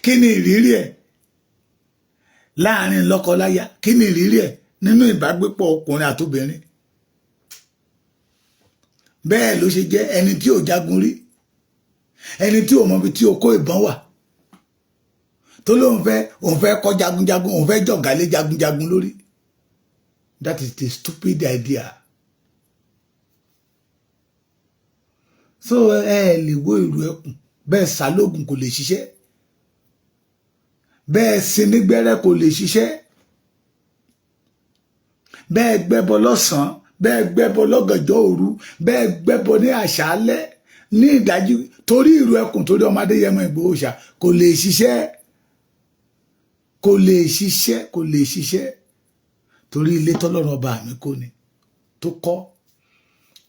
Kí ni ìrírí ẹ̀ láàrin lọ́kọ-láya? Kí ni ìrírí ẹ̀ nínú ìbágbépọ̀ ọkùnrin àtobìnrin? Bẹ́ẹ̀ ló ṣe jẹ́ ẹni tí ò jagun rí, ẹni tí ò mọbi tí okó ìbọn wà, tó lóun fẹ́, òun fẹ́ kọ́ jagunjagun, òun fẹ́ jọ̀gálé jagunjagun lórí. That is the stupid idea. So ẹ lè wo Ìrù Ẹkùn bẹ́ẹ̀, sálógun kò lè ṣiṣẹ́ bẹ́ẹ̀, sinígbẹ́rẹ́ kò lè ṣiṣẹ́ bẹ́ẹ̀, gbẹ́bọ lọ́sàn-án bẹ́ẹ̀, gbẹ́bọ lọ́gànjọ́ òru bẹ́ẹ̀, gbẹ́bọ ní àṣálẹ́, ní ìdájí, torí Ìrù Ẹkùn, torí ọmọ Adéyẹmọ Ìgbòho ṣá, kò lè ṣiṣẹ́, kò lè ṣiṣẹ́, kò lè ṣiṣẹ́, torí ilé tọ́lọ́run ọba mi kò ní tó kọ́.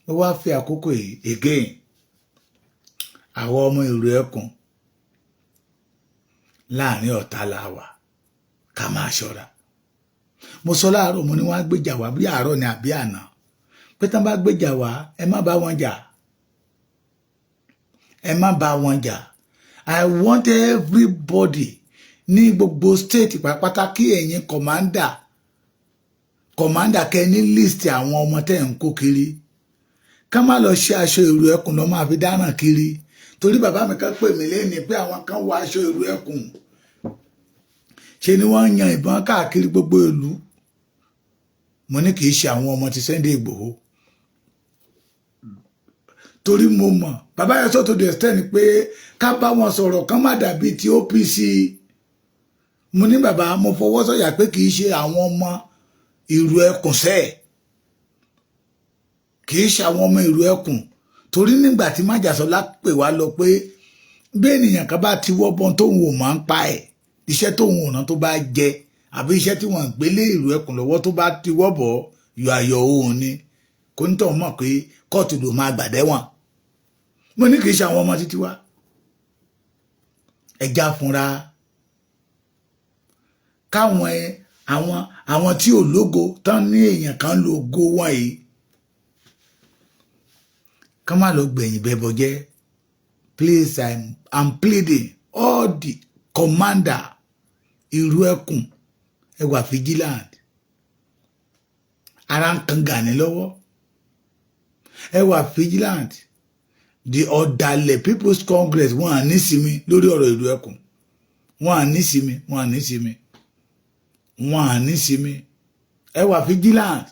Mo wá fi àkókò yìí again, àwọn ọmọ Ìrù Ẹkùn, láàrin ọ̀tá la wà, ká máa ṣọ́ra. Mo sọ láàárọ̀, mo ní wọ́n á gbèjà wá bí àárọ̀ ni àbí àná, pé tán bá gbèjà wá, ẹ má bá wọn jà, ẹ má bá wọn jà. I want everybody ní gbogbo state pátápátá, kí ẹ̀yin commander, commander, kẹ́ ní list àwọn ọmọ tẹ́ ń kó kiri, ká má lọ ṣe aṣọ Ìrù Ẹkùn lọ máa fi dáràn kiri, torí bàbá mi kan pè mí lẹ́ni pé àwọn kan wọ aṣọ Ìrù Ẹkùn, ṣe ni wọ́n ń yan ìbọn káàkiri gbogbo ìlú. Mo ní kì í ṣe àwọn ọmọ ti Sunday Ìgbòho, torí mo mọ̀ bàbá yẹn sọ to the extent pé ká bá wọn sọ̀rọ̀, kán má dàbí ti OPC. Mo ní bàbá, mo fọwọ́ sọ̀yà pé kì í ṣe àwọn ọmọ Ìrù Ẹkùn sẹ́ẹ̀, kì í ṣe àwọn ọmọ Ìrù Ẹkùn, torí nígbà tí májàsọlá pè wá lọ pé bí ènìyàn kan bá ti wọ́bọ̀n tóun ò máa ń pa ẹ̀, iṣẹ́ tóun ò rán tó bá jẹ, àbí iṣẹ́ tí wọ́n gbélé Ìrù Ẹkùn lọ́wọ́ tó bá ti wọ́bọ̀ yọ ayọ̀ òun ni kò ní tọ̀ mọ̀ pé kóòtù ló máa gbàdẹ́wọ̀n. Mo ní kì í ṣe àwọn ọmọ títí wá. Ẹja fúnra káwọn àwọn tí ò lógo tán ní èèyàn kan lo ògo wọn yìí, ká má lọ gbẹ̀yìn bẹ́bọ jẹ́. Please, I'm pleading all the commander Ìrù Ẹkùn, ẹ wà vigilant. Ara ń kan Gani lọ́wọ́. Ẹ wà vigilant. The ọ̀dàlẹ̀ People's Congress, wọn à ní sinmi lórí ọ̀rọ̀ Ìrù Ẹkùn. Wọn à ní sinmi, wọn à ní sinmi, wọn à ní sinmi. Ẹ wà vigilant.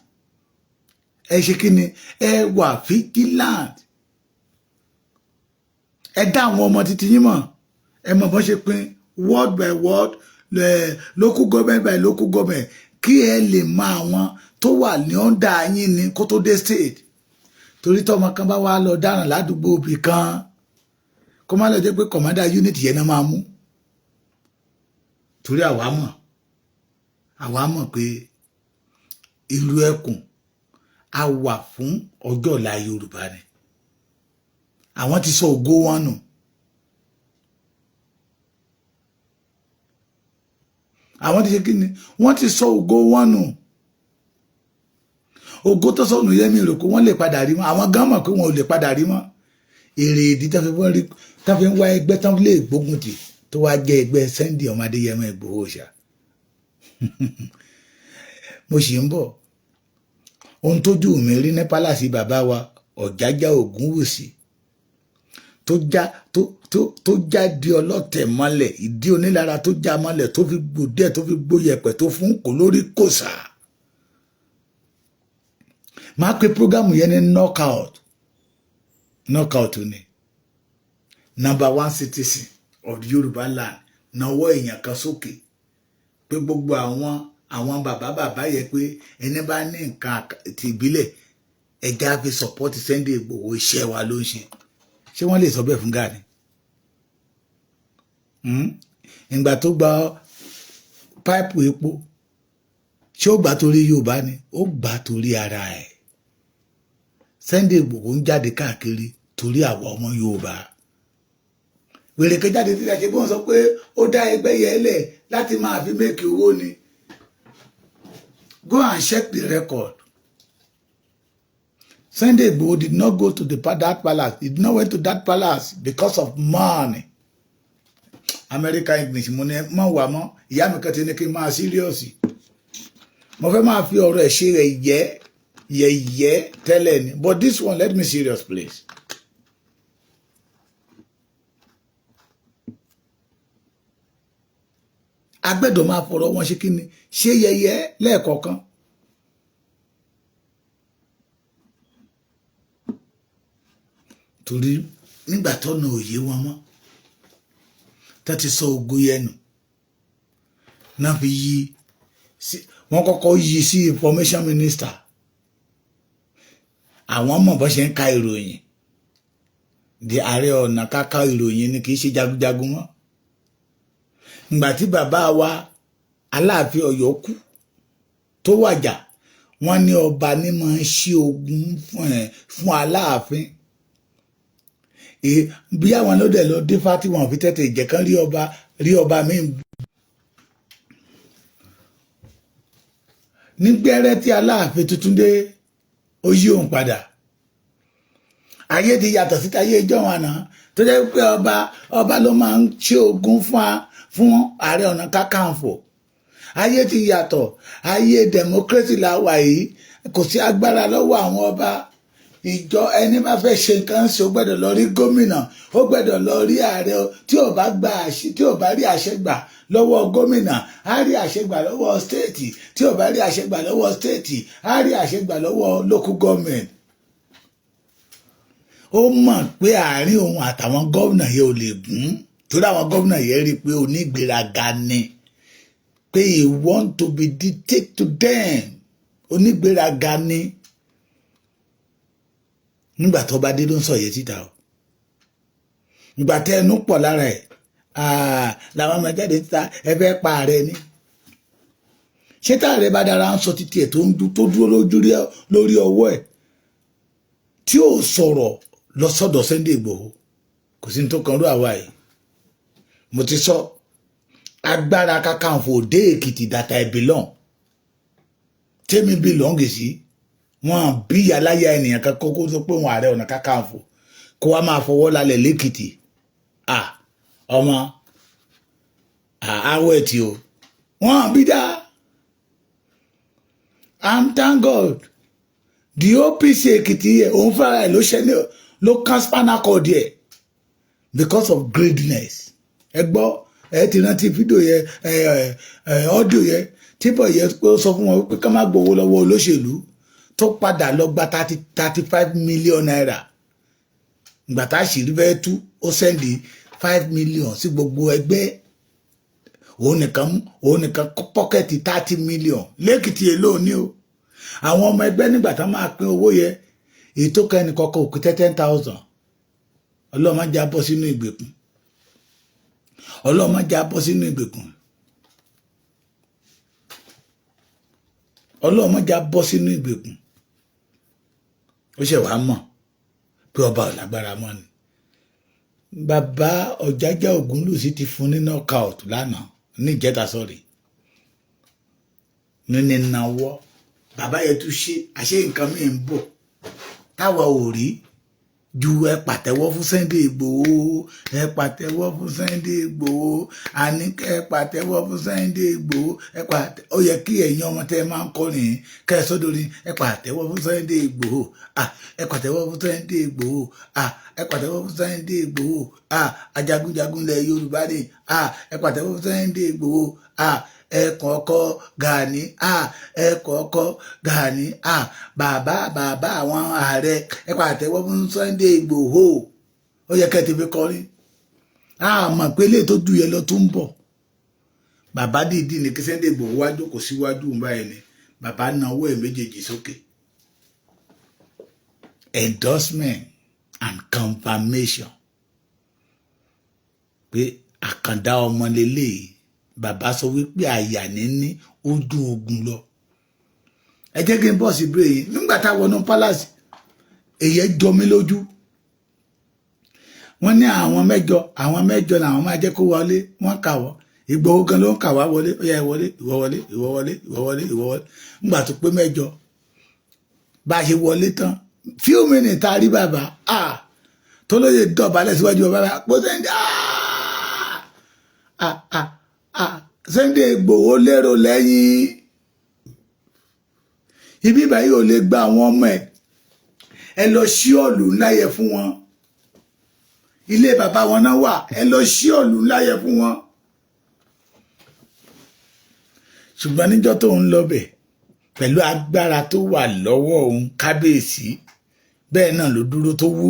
Ẹ ṣe kí ni? Ẹ wà vigilant. Ẹ dá àwọn ọmọ títí yín mọ̀. Ẹ mọ̀ bọ́n ṣe pín ward by ward, local government by local government, kí ẹ lè mọ àwọn tó wà ní under yín ní kó tó dé state, torí tọmọ kan bá wà lọ dáràn ládùúgbò òbí kan, kó má lọ jẹ́ pé commander unit yẹn náà máa mú, torí àwa mọ̀ pé Ìrù Ẹkùn a wà fún ọjọ́ ọ̀la Yorùbá ni. Àwọn ti sọ ògo wọn nù. Àwọn ti ṣe kí ni? Wọ́n ti sọ ògo wọn nù. Ògo tó sọnù yẹn, mi rò pé wọ́n lè padà rí mọ́. Àwọn gan mọ̀ pé wọn ò lè padà rí mọ́. Èrè ìdí tó fi wọ́n rí, tó fi ń wá ẹgbẹ́ tán lè gbógun tì, tó wá jẹ́ ẹgbẹ́ Sunday ọmọ Adéyẹmọ Ìgbòho ṣá. Mo sì ń bọ̀. Ohun tójú mi rí ní palace bàbá wa Ọ̀jájá Ògúnwùsì, tó já tó já di ọlọ́tẹ̀ mọ́lẹ̀, ìdí onílára tó já mọ́lẹ̀, tó fi gbòdẹ́, tó fi gbóyẹ̀pẹ̀, tó fún kò lórí kòsà. Máa pe program yẹn ní knockout. Knockout ni. Number one citizen of the Yorùbá land nawọ́ èèyàn kan sókè pé gbogbo àwọn bàbá bàbá yẹ pé ẹni bá ní nǹkan ti ìbílẹ̀, ẹja fi support Sunday Igboho, iṣẹ́ wa ló ń ṣe. Ṣé wọ́n lè sọ bẹ́ẹ̀ fún Gani? Ìgbà tó gba pipe epo, ṣé ó gbà torí Yorùbá ni? Ó gbà torí ara ẹ̀. Sunday Igboho ń jáde káàkiri torí àwọn ọmọ Yorùbá. Wèrè kan jáde títa ṣe bí wọ́n sọ pé ó dá ẹgbẹ́ yẹn lẹ̀ láti máa fi make owó ni. Go and check the record. Sunday Igboho did not go to that palace. He did not went to that palace because of money. American English mo ní mọ̀ wà mọ́. Ìyá mi kan ti ní kí n máa serious. Mo fẹ́ máa fi ọ̀rọ̀ ẹ̀ ṣe rẹ̀ yẹ́ yẹ̀yẹ́ tẹ́lẹ̀ ni, but this one, let me serious, please. Agbẹ́dọ̀ máa fọ̀rọ̀ wọn ṣe kí ni, ṣé yẹ̀yẹ́ lẹ́ẹ̀kọ̀ọ̀kan. Torí nígbà tọ́nà òye wọn mọ́, tá ti sọ ògo yẹn nù náà, fi yí sí, wọ́n kọ́kọ́ yí sí information minister. Àwọn mọ̀ bó ṣe ń ka ìròyìn di Ààrẹ Ọ̀nà Kakanfò. Ìròyìn ni, kì í ṣe jagunjagun mọ́. Ìgbà tí bàbá wa Aláàfin Ọ̀yọ́ kú tó wàjà, wọ́n ní ọba ní máa ń ṣí ogun fún Aláàfin. Bí àwọn ló dẹ̀ lọ dífá tí wọ́n fi tètè jẹ́ kán rí ọba, rí ọba míì. Nígbẹ́rẹ́ tí Aláàfin tuntun dé, ó yí òun padà. Ayé ti yàtọ̀ síta ayé ìjọ wọn àná tó jẹ́ pé ọba ló máa ń ṣe ogun fún Ààrẹ Ọ̀nà Kakanfò. Ayé ti yàtọ̀, ayé democracy la wà yìí. Kò sí agbára lọ́wọ́ àwọn ọba ìjọ. Ẹni bá fẹ́ ṣe nǹkan ṣe, ó gbọ́dọ̀ lọ rí gómìnà, ó gbọ́dọ̀ lọ rí ààrẹ. Tí ò bá gba àṣẹ, tí ò bá rí àṣẹ gbà lọ́wọ́ gómìnà, á rí àṣẹ gbà lọ́wọ́ state. Tí ò bá rí àṣẹ gbà lọ́wọ́ state, á rí àṣẹ gbà lọ́wọ́ local government. Ó mọ̀ pé àárín òun àtàwọn gómìnà yẹn ò lè gún, torí àwọn gómìnà yẹn rí i pé onígbéraga ni, pé he want to be dictate to them. Onígbéraga ni. Nígbà tó bá dé ló ń sọ yẹn síta o. Ìgbà tẹ ẹnu pọ̀ lára ẹ̀ làwọn ọmọ jáde síta, ẹ fẹ́ pa ààrẹ ni. Ṣé táàrẹ bá dára ń sọ títí ẹ̀ tó ń tó dúró lórí ọwọ́ ẹ̀ tí ò sọ̀rọ̀ lọ sọ́dọ̀ Sunday Igboho, kò sí ní tó kan rú àwa yìí. Mo ti sọ, agbára Kakanfò dé Èkìtì that I belong, tèmi belong sí, wọn bí aláya ènìyàn kan kókó tó pé wọn Ààrẹ Ọ̀nà Kakanfò kó wá máa fọwọ́ lálẹ̀ lẹ́kìtì. Ah, ọmọ àwọ̀ ẹ̀tì o, wọn bí dá. I'm thank God, the OPC Èkìtì yẹ, òun fúnra ẹ̀ ló ṣe ní ló kán spinal cord yẹ because of greediness. Ẹ gbọ́, ẹ ti rántí fídíò yẹ, ẹ ẹ audio yẹ tí bọ̀ yẹ pé ó sọ fún wọn pé ká má gbowó lọ́wọ́ olóṣèlú, tó padà lọ gba ₦35 million. Ìgbà tá àṣírí fẹ́ tú, ó send 5 million sí gbogbo ẹgbẹ́, òun nìkan pocket 30 million lẹ́kìtì. Èlò ní o, àwọn ọmọ ẹgbẹ́ nígbà tá máa pín owó yẹ, èyí tó kẹ́ ẹnì kọ́kọ́ òkú 10,000. Ọlọ́run má jẹ́ á bọ́ sínú ìgbèkùn. Ọlọ́run má jẹ́ á bọ́ sínú ìgbèkùn. Ọlọ́run má jẹ́ á bọ́ sínú ìgbèkùn. Ó ṣe wàá mọ̀ pé ọba ò lágbára mọ́ ni. Bàbá Ọ̀jájá Ògúnlùsì ti fún ní knockout lánàá, níjẹta, sọ̀rí, ní nínáwọ́. Bàbá yẹn tún ṣe àṣé nǹkan mìíràn ń bọ̀ táwa ò rí ju. Ẹ pàtẹ́wọ́ fún Sunday Igboho, ẹ pàtẹ́wọ́ fún Sunday Igboho, àní kẹ́ ẹ pàtẹ́wọ́ fún Sunday Igboho. Ẹ pàtẹ́, ó yẹ kí ẹ̀yin ọmọ tẹ́ ẹ máa ń kọrin kẹ́ ẹ sọ́dọ̀rin. Ẹ pàtẹ́wọ́ fún Sunday Igboho, ah, ẹ pàtẹ́wọ́ fún Sunday Igboho, ah, ẹ pàtẹ́wọ́ fún Sunday Igboho, ah, ajagunjagun lẹ̀ Yorùbá ni, ah, ẹ pàtẹ́wọ́ fún Sunday Igboho, ah. Ẹkùn ọkọ Gani, ẹkùn ọkọ Gani, bàbá bàbá àwọn ààrẹ, ẹ pàtẹ́wọ́ fún Sunday Igboho. Ó yẹ kẹ́ ẹ ti fi kọrin. A mọ̀ pé ilé tó ju yẹn lọ tó ń bọ̀. Bàbá dìídì ní kí Sunday Igboho wá jókòó síwájú báyìí ni bàbá nawọ́ ẹ̀ méjèèjì sókè, endorsement and confirmation pé àkàndá ọmọ lélẹ́yìí. Bàbá sọ wípé àyà níní ojú ogun lọ. Ẹ jẹ́ kí n bọ̀ sí bírè yìí. Nígbà táwọn wọnú palace, èyí jọ mí lójú. Wọ́n ní àwọn mẹ́jọ, àwọn mẹ́jọ làwọn máa jẹ́ kó wọlé. Wọ́n kà wọ́, Ìgbòho gan ló ń kà wá wọlé. Ó yá, ẹ wọlé, ìwọ wọlé, ìwọ wọlé, ìwọ wọlé, ìwọ wọlé. Nígbà tó pé mẹ́jọ, bá a ṣe wọlé tán, few minutes tá a rí bàbá, ah, tó lóye dọ̀bálẹ̀ síwájú bàbá pé Sunday, ah ah ah, Sunday Ìgbòho lérò lẹ́yìn ibi báyìí, ò lè gba àwọn ọmọ ẹ̀. Ẹ lọ sí ọ̀lù ńlá yẹ fún wọn. Ilé bàbá wọn náà wà. Ẹ lọ sí ọ̀lù ńlá yẹ fún wọn. Ṣùgbọ́n níjọ́ tó ń lọ bẹ̀ pẹ̀lú agbára tó wà lọ́wọ́ òun, kábíyèsí, bẹ́ẹ̀ náà ló dúró, tó wú,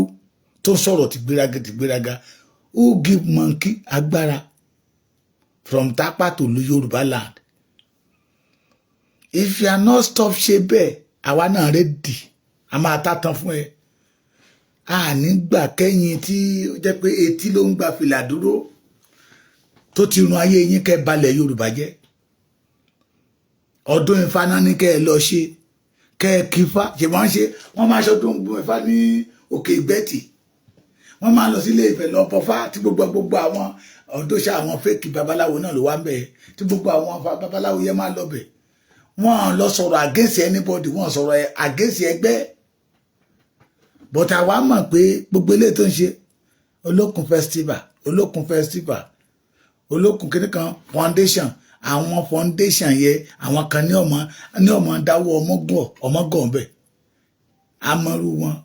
tó sọ̀rọ̀ tìgbéraga tìgbéraga. Who give monkey agbára from Tapa to Yorùbá land? If you are not stop ṣe bẹ́ẹ̀, àwa náà ready, a máa tátàn fún ẹ. A nígbà kẹ́yìn tí ó jẹ́ pé etí ló ń gba fìlà dúró, tó ti run ayé yín kẹ́ balẹ̀ Yorùbá jẹ́. Ọdún Ifá náà ní kẹ́ ẹ lọ ṣe, kẹ́ ẹ kífá ṣe. Wọ́n ṣe, wọ́n máa ṣọdún Ifá ní Òkè Ìgbẹ́tì, wọ́n máa lọ sílé Ifẹ̀ lọ bọfá, tí gbogbo gbogbo àwọn ọdọ́ṣà, àwọn fake babaláwo náà ló wá ń bẹ̀, tí gbogbo àwọn babaláwo yẹn máa lọ bẹ̀. Wọ́n lọ sọ̀rọ̀ against anybody, wọ́n sọ̀rọ̀ against ẹgbẹ́, but àwa mọ̀ pé gbogbo eléyìí tó ń ṣe, Olókun festival, Olókun festival, Olókun kìnnì kan foundation, àwọn foundation yẹ, àwọn kan ní ọmọ dáwọ́ ọmọgọ ọmọgọ bẹ amọ̀rú wọn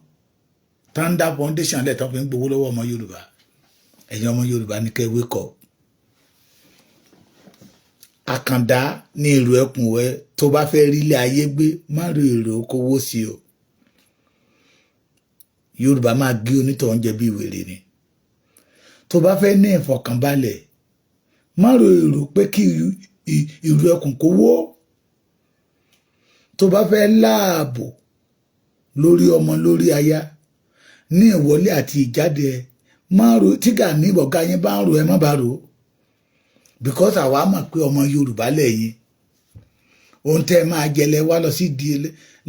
thunder foundation lẹ̀ tó fi ń gbowó lọ́wọ́ ọmọ Yorùbá. Ẹ̀yin ọmọ Yorùbá ní kẹ́ wake up. Àkàndá ní ìlú ẹkùn ẹ, tó bá fẹ́ rí ilé ayé gbé, má rí èrò kówó sí o. Yorùbá máa gé onítọ̀hún jẹ bí wèrè ni. Tó bá fẹ́ ní ìfọ̀kànbalẹ̀, má ro èrò pé kí ìlú ẹkùn kó wó. Tó bá fẹ́ láàbò lórí ọmọ, lórí aya, ní ìwọlé àti ìjáde ẹ, má ro tí Gani ọ̀gá yín bá ń ro, ẹ má bá ro, because àwa mọ̀ pé ọmọ Yorùbá lẹ́yìn. Ohun tẹ́ ẹ máa jẹ lẹ wá lọ sí di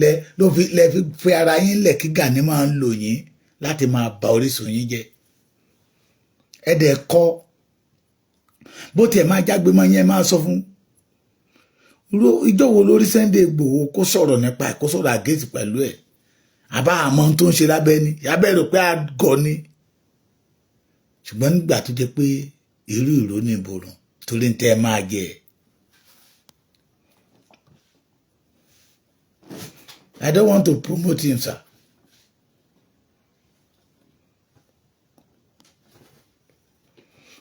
lẹ ló fi lẹ fi ara yín lẹ̀ kí Gani máa ń lò yín láti máa ba orísun yín jẹ́. Ẹ dẹ̀ kọ́ bó tiẹ̀ máa jágbe mọ́ yẹn, máa sọ fún ìjọ wo lórí Sunday Igboho kó sọ̀rọ̀ nípa ẹ̀, kó sọ̀rọ̀ against pẹ̀lú ẹ̀. Àbá àmọ́ tó ń ṣe lábẹ́ ni abẹ́ rò pé àgọ́ ni. Ṣùgbọ́n nígbà tó jẹ́ pé irú ìró ní ìborùn torí ń tẹ́ ẹ máa jẹ. I don't want to promote him, sir.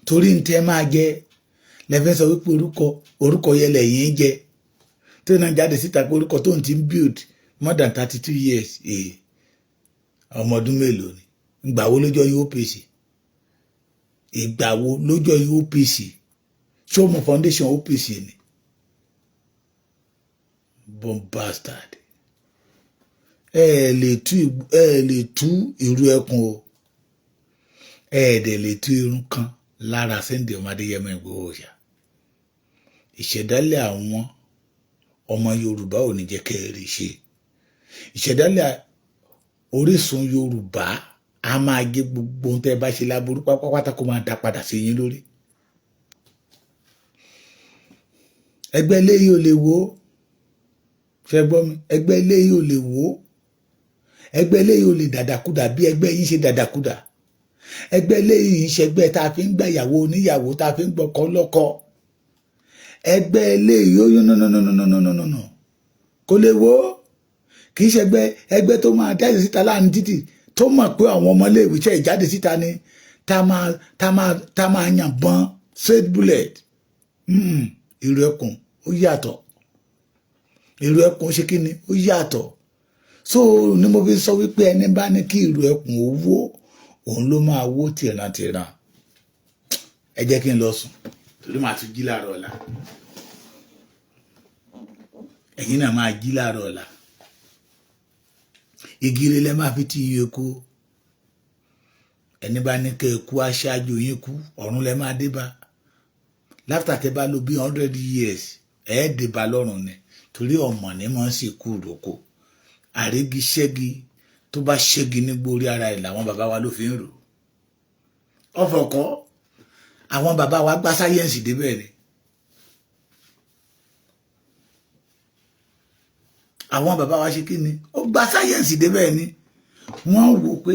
Torí ń tẹ́ máa jẹ lẹ́fẹ́ sọ wípé orúkọ orúkọ yẹn lẹ́yìn jẹ tó náà jáde síta pé orúkọ tó ń ti build more than 32 years. Ọmọ ọdún mélòó ni? Ìgbà wo lójọ́ OPC? Ìgbà wo lójọ́ OPC? Ṣó mọ foundation OPC ni? Born bastard. Ẹ lè tú ìrú ẹkùn o, ẹ dẹ̀ lè tú irun kan lára Sunday ọmọ Adéyẹmọ Ìgbòho ṣá. Ìṣẹ̀dálẹ̀ àwọn ọmọ Yorùbá ò ní jẹ́ kẹ́ ẹ rí ṣe. Ìṣẹ̀dálẹ̀ orísun Yorùbá a máa gé gbogbo ohun tẹ́ ẹ bá ṣe láburú pátápátá, kó máa dá padà sí yín lórí. Ẹgbẹ́ eléyìí ò lè wó. Ṣe gbọ́ mi? Ẹgbẹ́ eléyìí ò lè wó. Ẹgbẹ́ eléyìí ò lè dàdàkudà bí ẹgbẹ́ yín ṣe dàdàkudà. Ẹgbẹ́ eléyìí ń ṣẹgbẹ́ tá a fi ń gbà ìyàwó oníyàwó, tá a fi ń gbọ́kọ lọ́kọ. Ẹgbẹ́ eléyìí ó yún nùnùnùnùnùnùnù, kò lè wó. Kì í ṣẹgbẹ́ ẹgbẹ́ tó máa jáde síta láàrin títì, tó mọ̀ pé àwọn ọmọléèwé ṣe ìjáde síta ni tá máa yàn bọ́n straight bullet. Irú ẹkùn Ó yàtọ̀. Ìrù ẹkùn ṣe kí ni? Ó yàtọ̀. So ni mo fi sọ wípé ẹni bá ní kí ìrù ẹkùn ó wó, òun ló máa wó tìrantìran. Ẹ jẹ́ kí n lọ sùn, torí màá tún jí láàárọ̀ ọ̀la. Ẹ̀yin náà máa jí láàárọ̀ ọ̀la. Igi lẹ máa fi ti iye kú. Ẹni bá ní kẹ́ ẹ kú, aṣáájú yín kú, ọ̀run lẹ máa dé bá. Láfítà tẹ́ bá lò bí 100 years, ẹ̀ dé bá lọ́run ni, torí ọmọ ní mọ̀ ń sì kú ìrókò. Àrígi ṣẹ́gi tó bá ṣẹ́gi nígbó, orí ara ẹ̀ làwọn bàbá wa ló fi ń rò. Ọ̀fọ̀ kọ́, àwọn bàbá wa gbá sáyẹ́ǹsì débẹ̀ ni. Àwọn bàbá wa ṣe kí ni? Ó gbá sáyẹ́ǹsì débẹ̀ ni. Wọ́n wò pé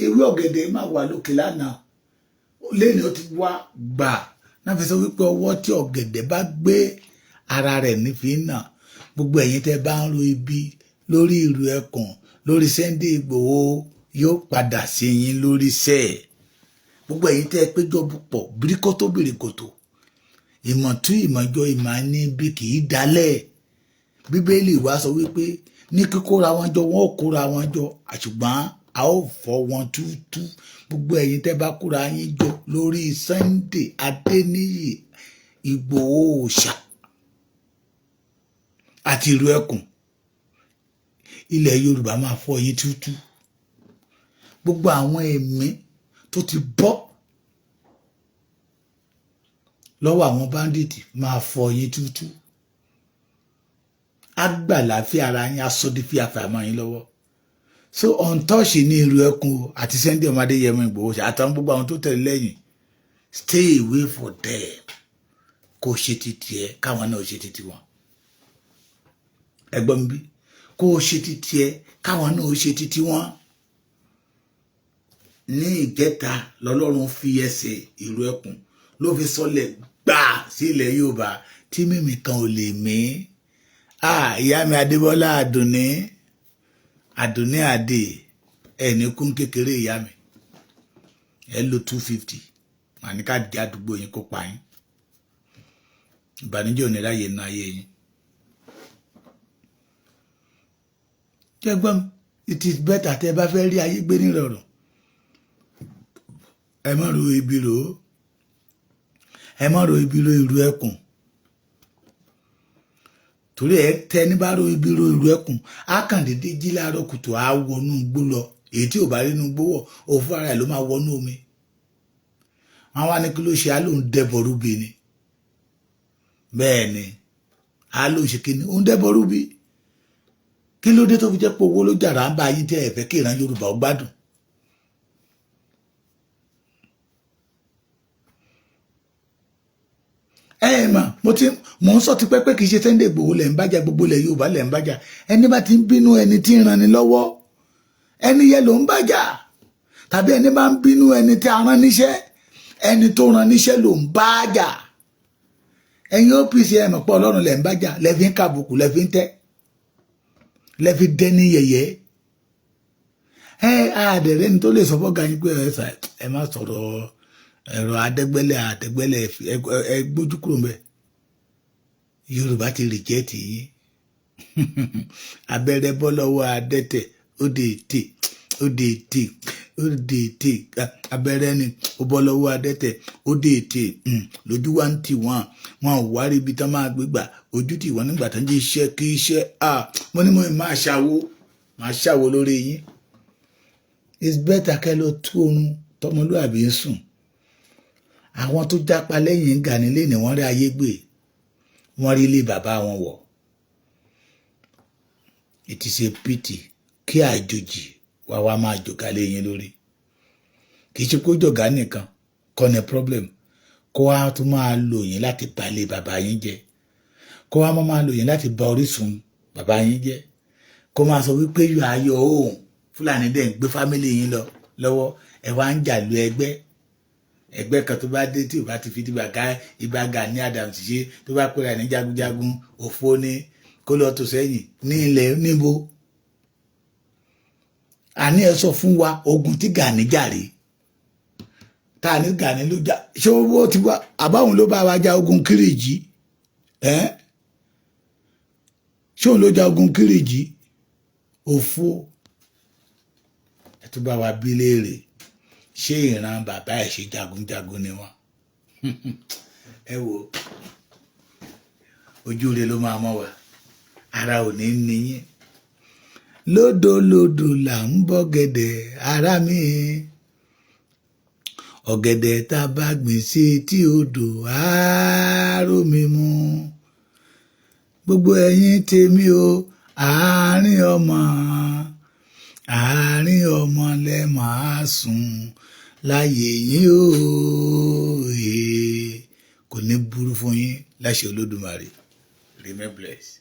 ewé ọ̀gẹ̀dẹ̀ máa wà lókè lánàá, lẹ́ni ó ti wá gbà náà fi sọ wípé ọwọ́ tí ọ̀gẹ̀dẹ̀ bá gbé ara rẹ̀ nífi náà. Gbogbo ẹ̀yin tẹ́ bá ń ro ibi lórí ìrù ẹkùn, lórí Sunday Igboho, yóò padà sí yín lórí sẹ́ẹ̀. Gbogbo ẹ̀yin tẹ́ péjọ pọ̀ bíríkótó bìrìkòtò, ìmọ̀tún ìmọ̀jọ ìmọ̀ ní bí kì í dalẹ̀. Bíbélì wa sọ wípé ní kíkóra wọn jọ, wọn ò kóra wọn jọ, àṣùgbọ́n a ó fọ́ wọn túútú. Gbogbo ẹ̀yin tẹ́ bá kóra yín jọ lórí Sunday Adéníyì Ìgbòho Òòṣà àti ìlú ẹkùn, ilẹ̀ Yorùbá máa fọ́ yín túútú. Gbogbo àwọn ẹ̀mí tó ti bọ́ lọ́wọ́ àwọn bandit máa fọ́ yín túútú. Agbàláfíà ara yín asọ́dí fíafà mọ́ yín lọ́wọ́. So untouch ní ìlú ẹkùn àti Sunday ọmọdé yẹmọ Ìgbòho àtàwọn gbogbo àwọn tó tẹ̀lé lẹ́yìn. Stay away for them. Kó ṣe ti tiẹ̀, káwọn náà ṣe ti tiwọn. Ẹ̀gbọ́n mi, bí kó ṣe ti tiẹ̀, káwọn náà ṣe ti tiwọn. Ní ìjẹta lọ́lọ́run fi ẹsẹ̀ ìlú ẹkùn ló fi sọlẹ̀ gbà sí ilẹ̀ Yorùbá tí mímì kan ò lè mí. Ìyá mi Adébọ́lá Àdùnní, Àdùnní Àdè, ẹni kún kékeré. Ìyá mi, ẹ lo 250, màá ní ká di àdúgbò yín kó pa yín. Ìbànújẹ́ ò ní ráyè nínú ayé yín. Jẹ́gbọ́n, it is better tẹ́ ẹ bá fẹ́ rí ayé gbé nírọ̀rùn, ẹ má ro ibi rò ó, ẹ má ro ibi ro ìlú ẹkùn, torí ẹ tẹ ní bá ro ibi ro ìlú ẹkùn, á kàn déédéé jí láàárọ̀ kùtù, á wọnú igbó lọ. Èyí tí ò bá rí inú igbó wọ̀, òfin ara ẹ̀ ló máa wọnú omi. Wọn wá ní kí ló ṣe? Á lóun dẹbọrú bí ni. Bẹ́ẹ̀ ni, á lóun ṣe kí ni? Òun dẹbọrú bí. Kí ló dé tó fi jẹ́ pé owó ló jàrá ń bá yín tẹ́ ẹ fẹ́ kí ìran Yorùbá ó gbádùn? Ẹ mà mo ti mò ń sọ ti pẹ́ pé kì í ṣe Sunday Igboho lẹ̀ ń bájà, gbogbo ilẹ̀ Yorùbá lẹ̀ ń bájà. Ẹni bá ti ń bínú ẹni tí ń ranni lọ́wọ́, ẹni yẹn ló ń bájà. Tàbí ẹni bá ń bínú ẹni tí a rán níṣẹ́, ẹni tó rán níṣẹ́ ló ń bájà. Ẹ̀yin OPC, ẹ mọ̀ pé Ọlọ́run lẹ̀ ń bájà, lẹ́ fi ń kàbùkù, lẹ́ fi ń tẹ́, lẹ́ fi dẹ́ni yẹ̀yẹ́. Ẹ àdẹ̀rẹ́ ni tó lè sọ fọ́gà yín pé ẹ má sọ̀rọ̀ ẹ̀rọ adẹ́gbẹ́lẹ̀ àtẹ́gbẹ́lẹ̀, ẹ gbójú kúrò mbẹ́. Yorùbá ti reject yín. Abẹ́rẹ́ bọ́ lọ́wọ́ adẹ́tẹ̀, ó dé ètè, ó dé ètè, ó dé ètè. Abẹ́rẹ́ ni ó bọ́ lọ́wọ́ adẹ́tẹ̀, ó dé ètè. Lójú wa ń tì wọ́n, wọn ò wá rí ibi tán máa gbé gbà ojú tì wọ́n nígbà tán jẹ́ iṣẹ́ kí iṣẹ́. Mo ní mo máa ṣàwo, máa ṣàwo lórí yín. It's better kẹ́ lọ tú oorun tọmọlúàbí ń sùn. Àwọn tó jápa lẹ́yìn Gani lé ní wọ́n rí ayé gbé, wọ́n rí ilé bàbá wọn wọ̀. It is a pity kí àjòjì wá wá máa jògá lé yín lórí. Kì í ṣe kó jọ̀gá nìkan kọ́ ni problem, kó wá tún máa lò yín láti bà ilé bàbá yín jẹ́, kó wá máa lò yín láti bà orísun bàbá yín jẹ́, kó máa sọ wípé yóò ayọ̀ òun Fúlàní dẹ̀ ń gbé family yín lọ lọ́wọ́. Ẹ wá ń jà lu ẹgbẹ́ ẹgbẹ́ kan tó bá dé tí ò bá ti fi dìgbà ká Ìbà Gani Adams ṣe, tó bá pera ní jagunjagun òfo ni, kó lọ tó sẹ́yìn ní ilẹ̀ níbo. Àní ẹ sọ fún wa ogun tí Gani jàre, tá a ní Gani ló jà? Ṣé owó ti wá àbáwọn ló bá wa ja ogun Kírìjì ẹ? Ṣé òun ló jagun Kírìjí? Òfo. Ẹ tún bá wa bí léèrè, ṣé ìran bàbá ẹ̀ ṣe jagunjagun ni wọ́n? Ẹ wo, ojú rẹ ló máa mọ́ wa, ara ò ní níyín. Lódòlódò là ń bọ́ gẹ̀dẹ̀, ara mi. Ọ̀gẹ̀dẹ̀ tá a bá gbìn sí etí odò, àárò mi mú. Gbogbo ẹ̀yin tèmi o, àárín ọmọ, àárín ọmọ lẹ máa sùn láyé yín o. Kò ní burú fún yín láṣẹ Olódùmarè. Remain blessed.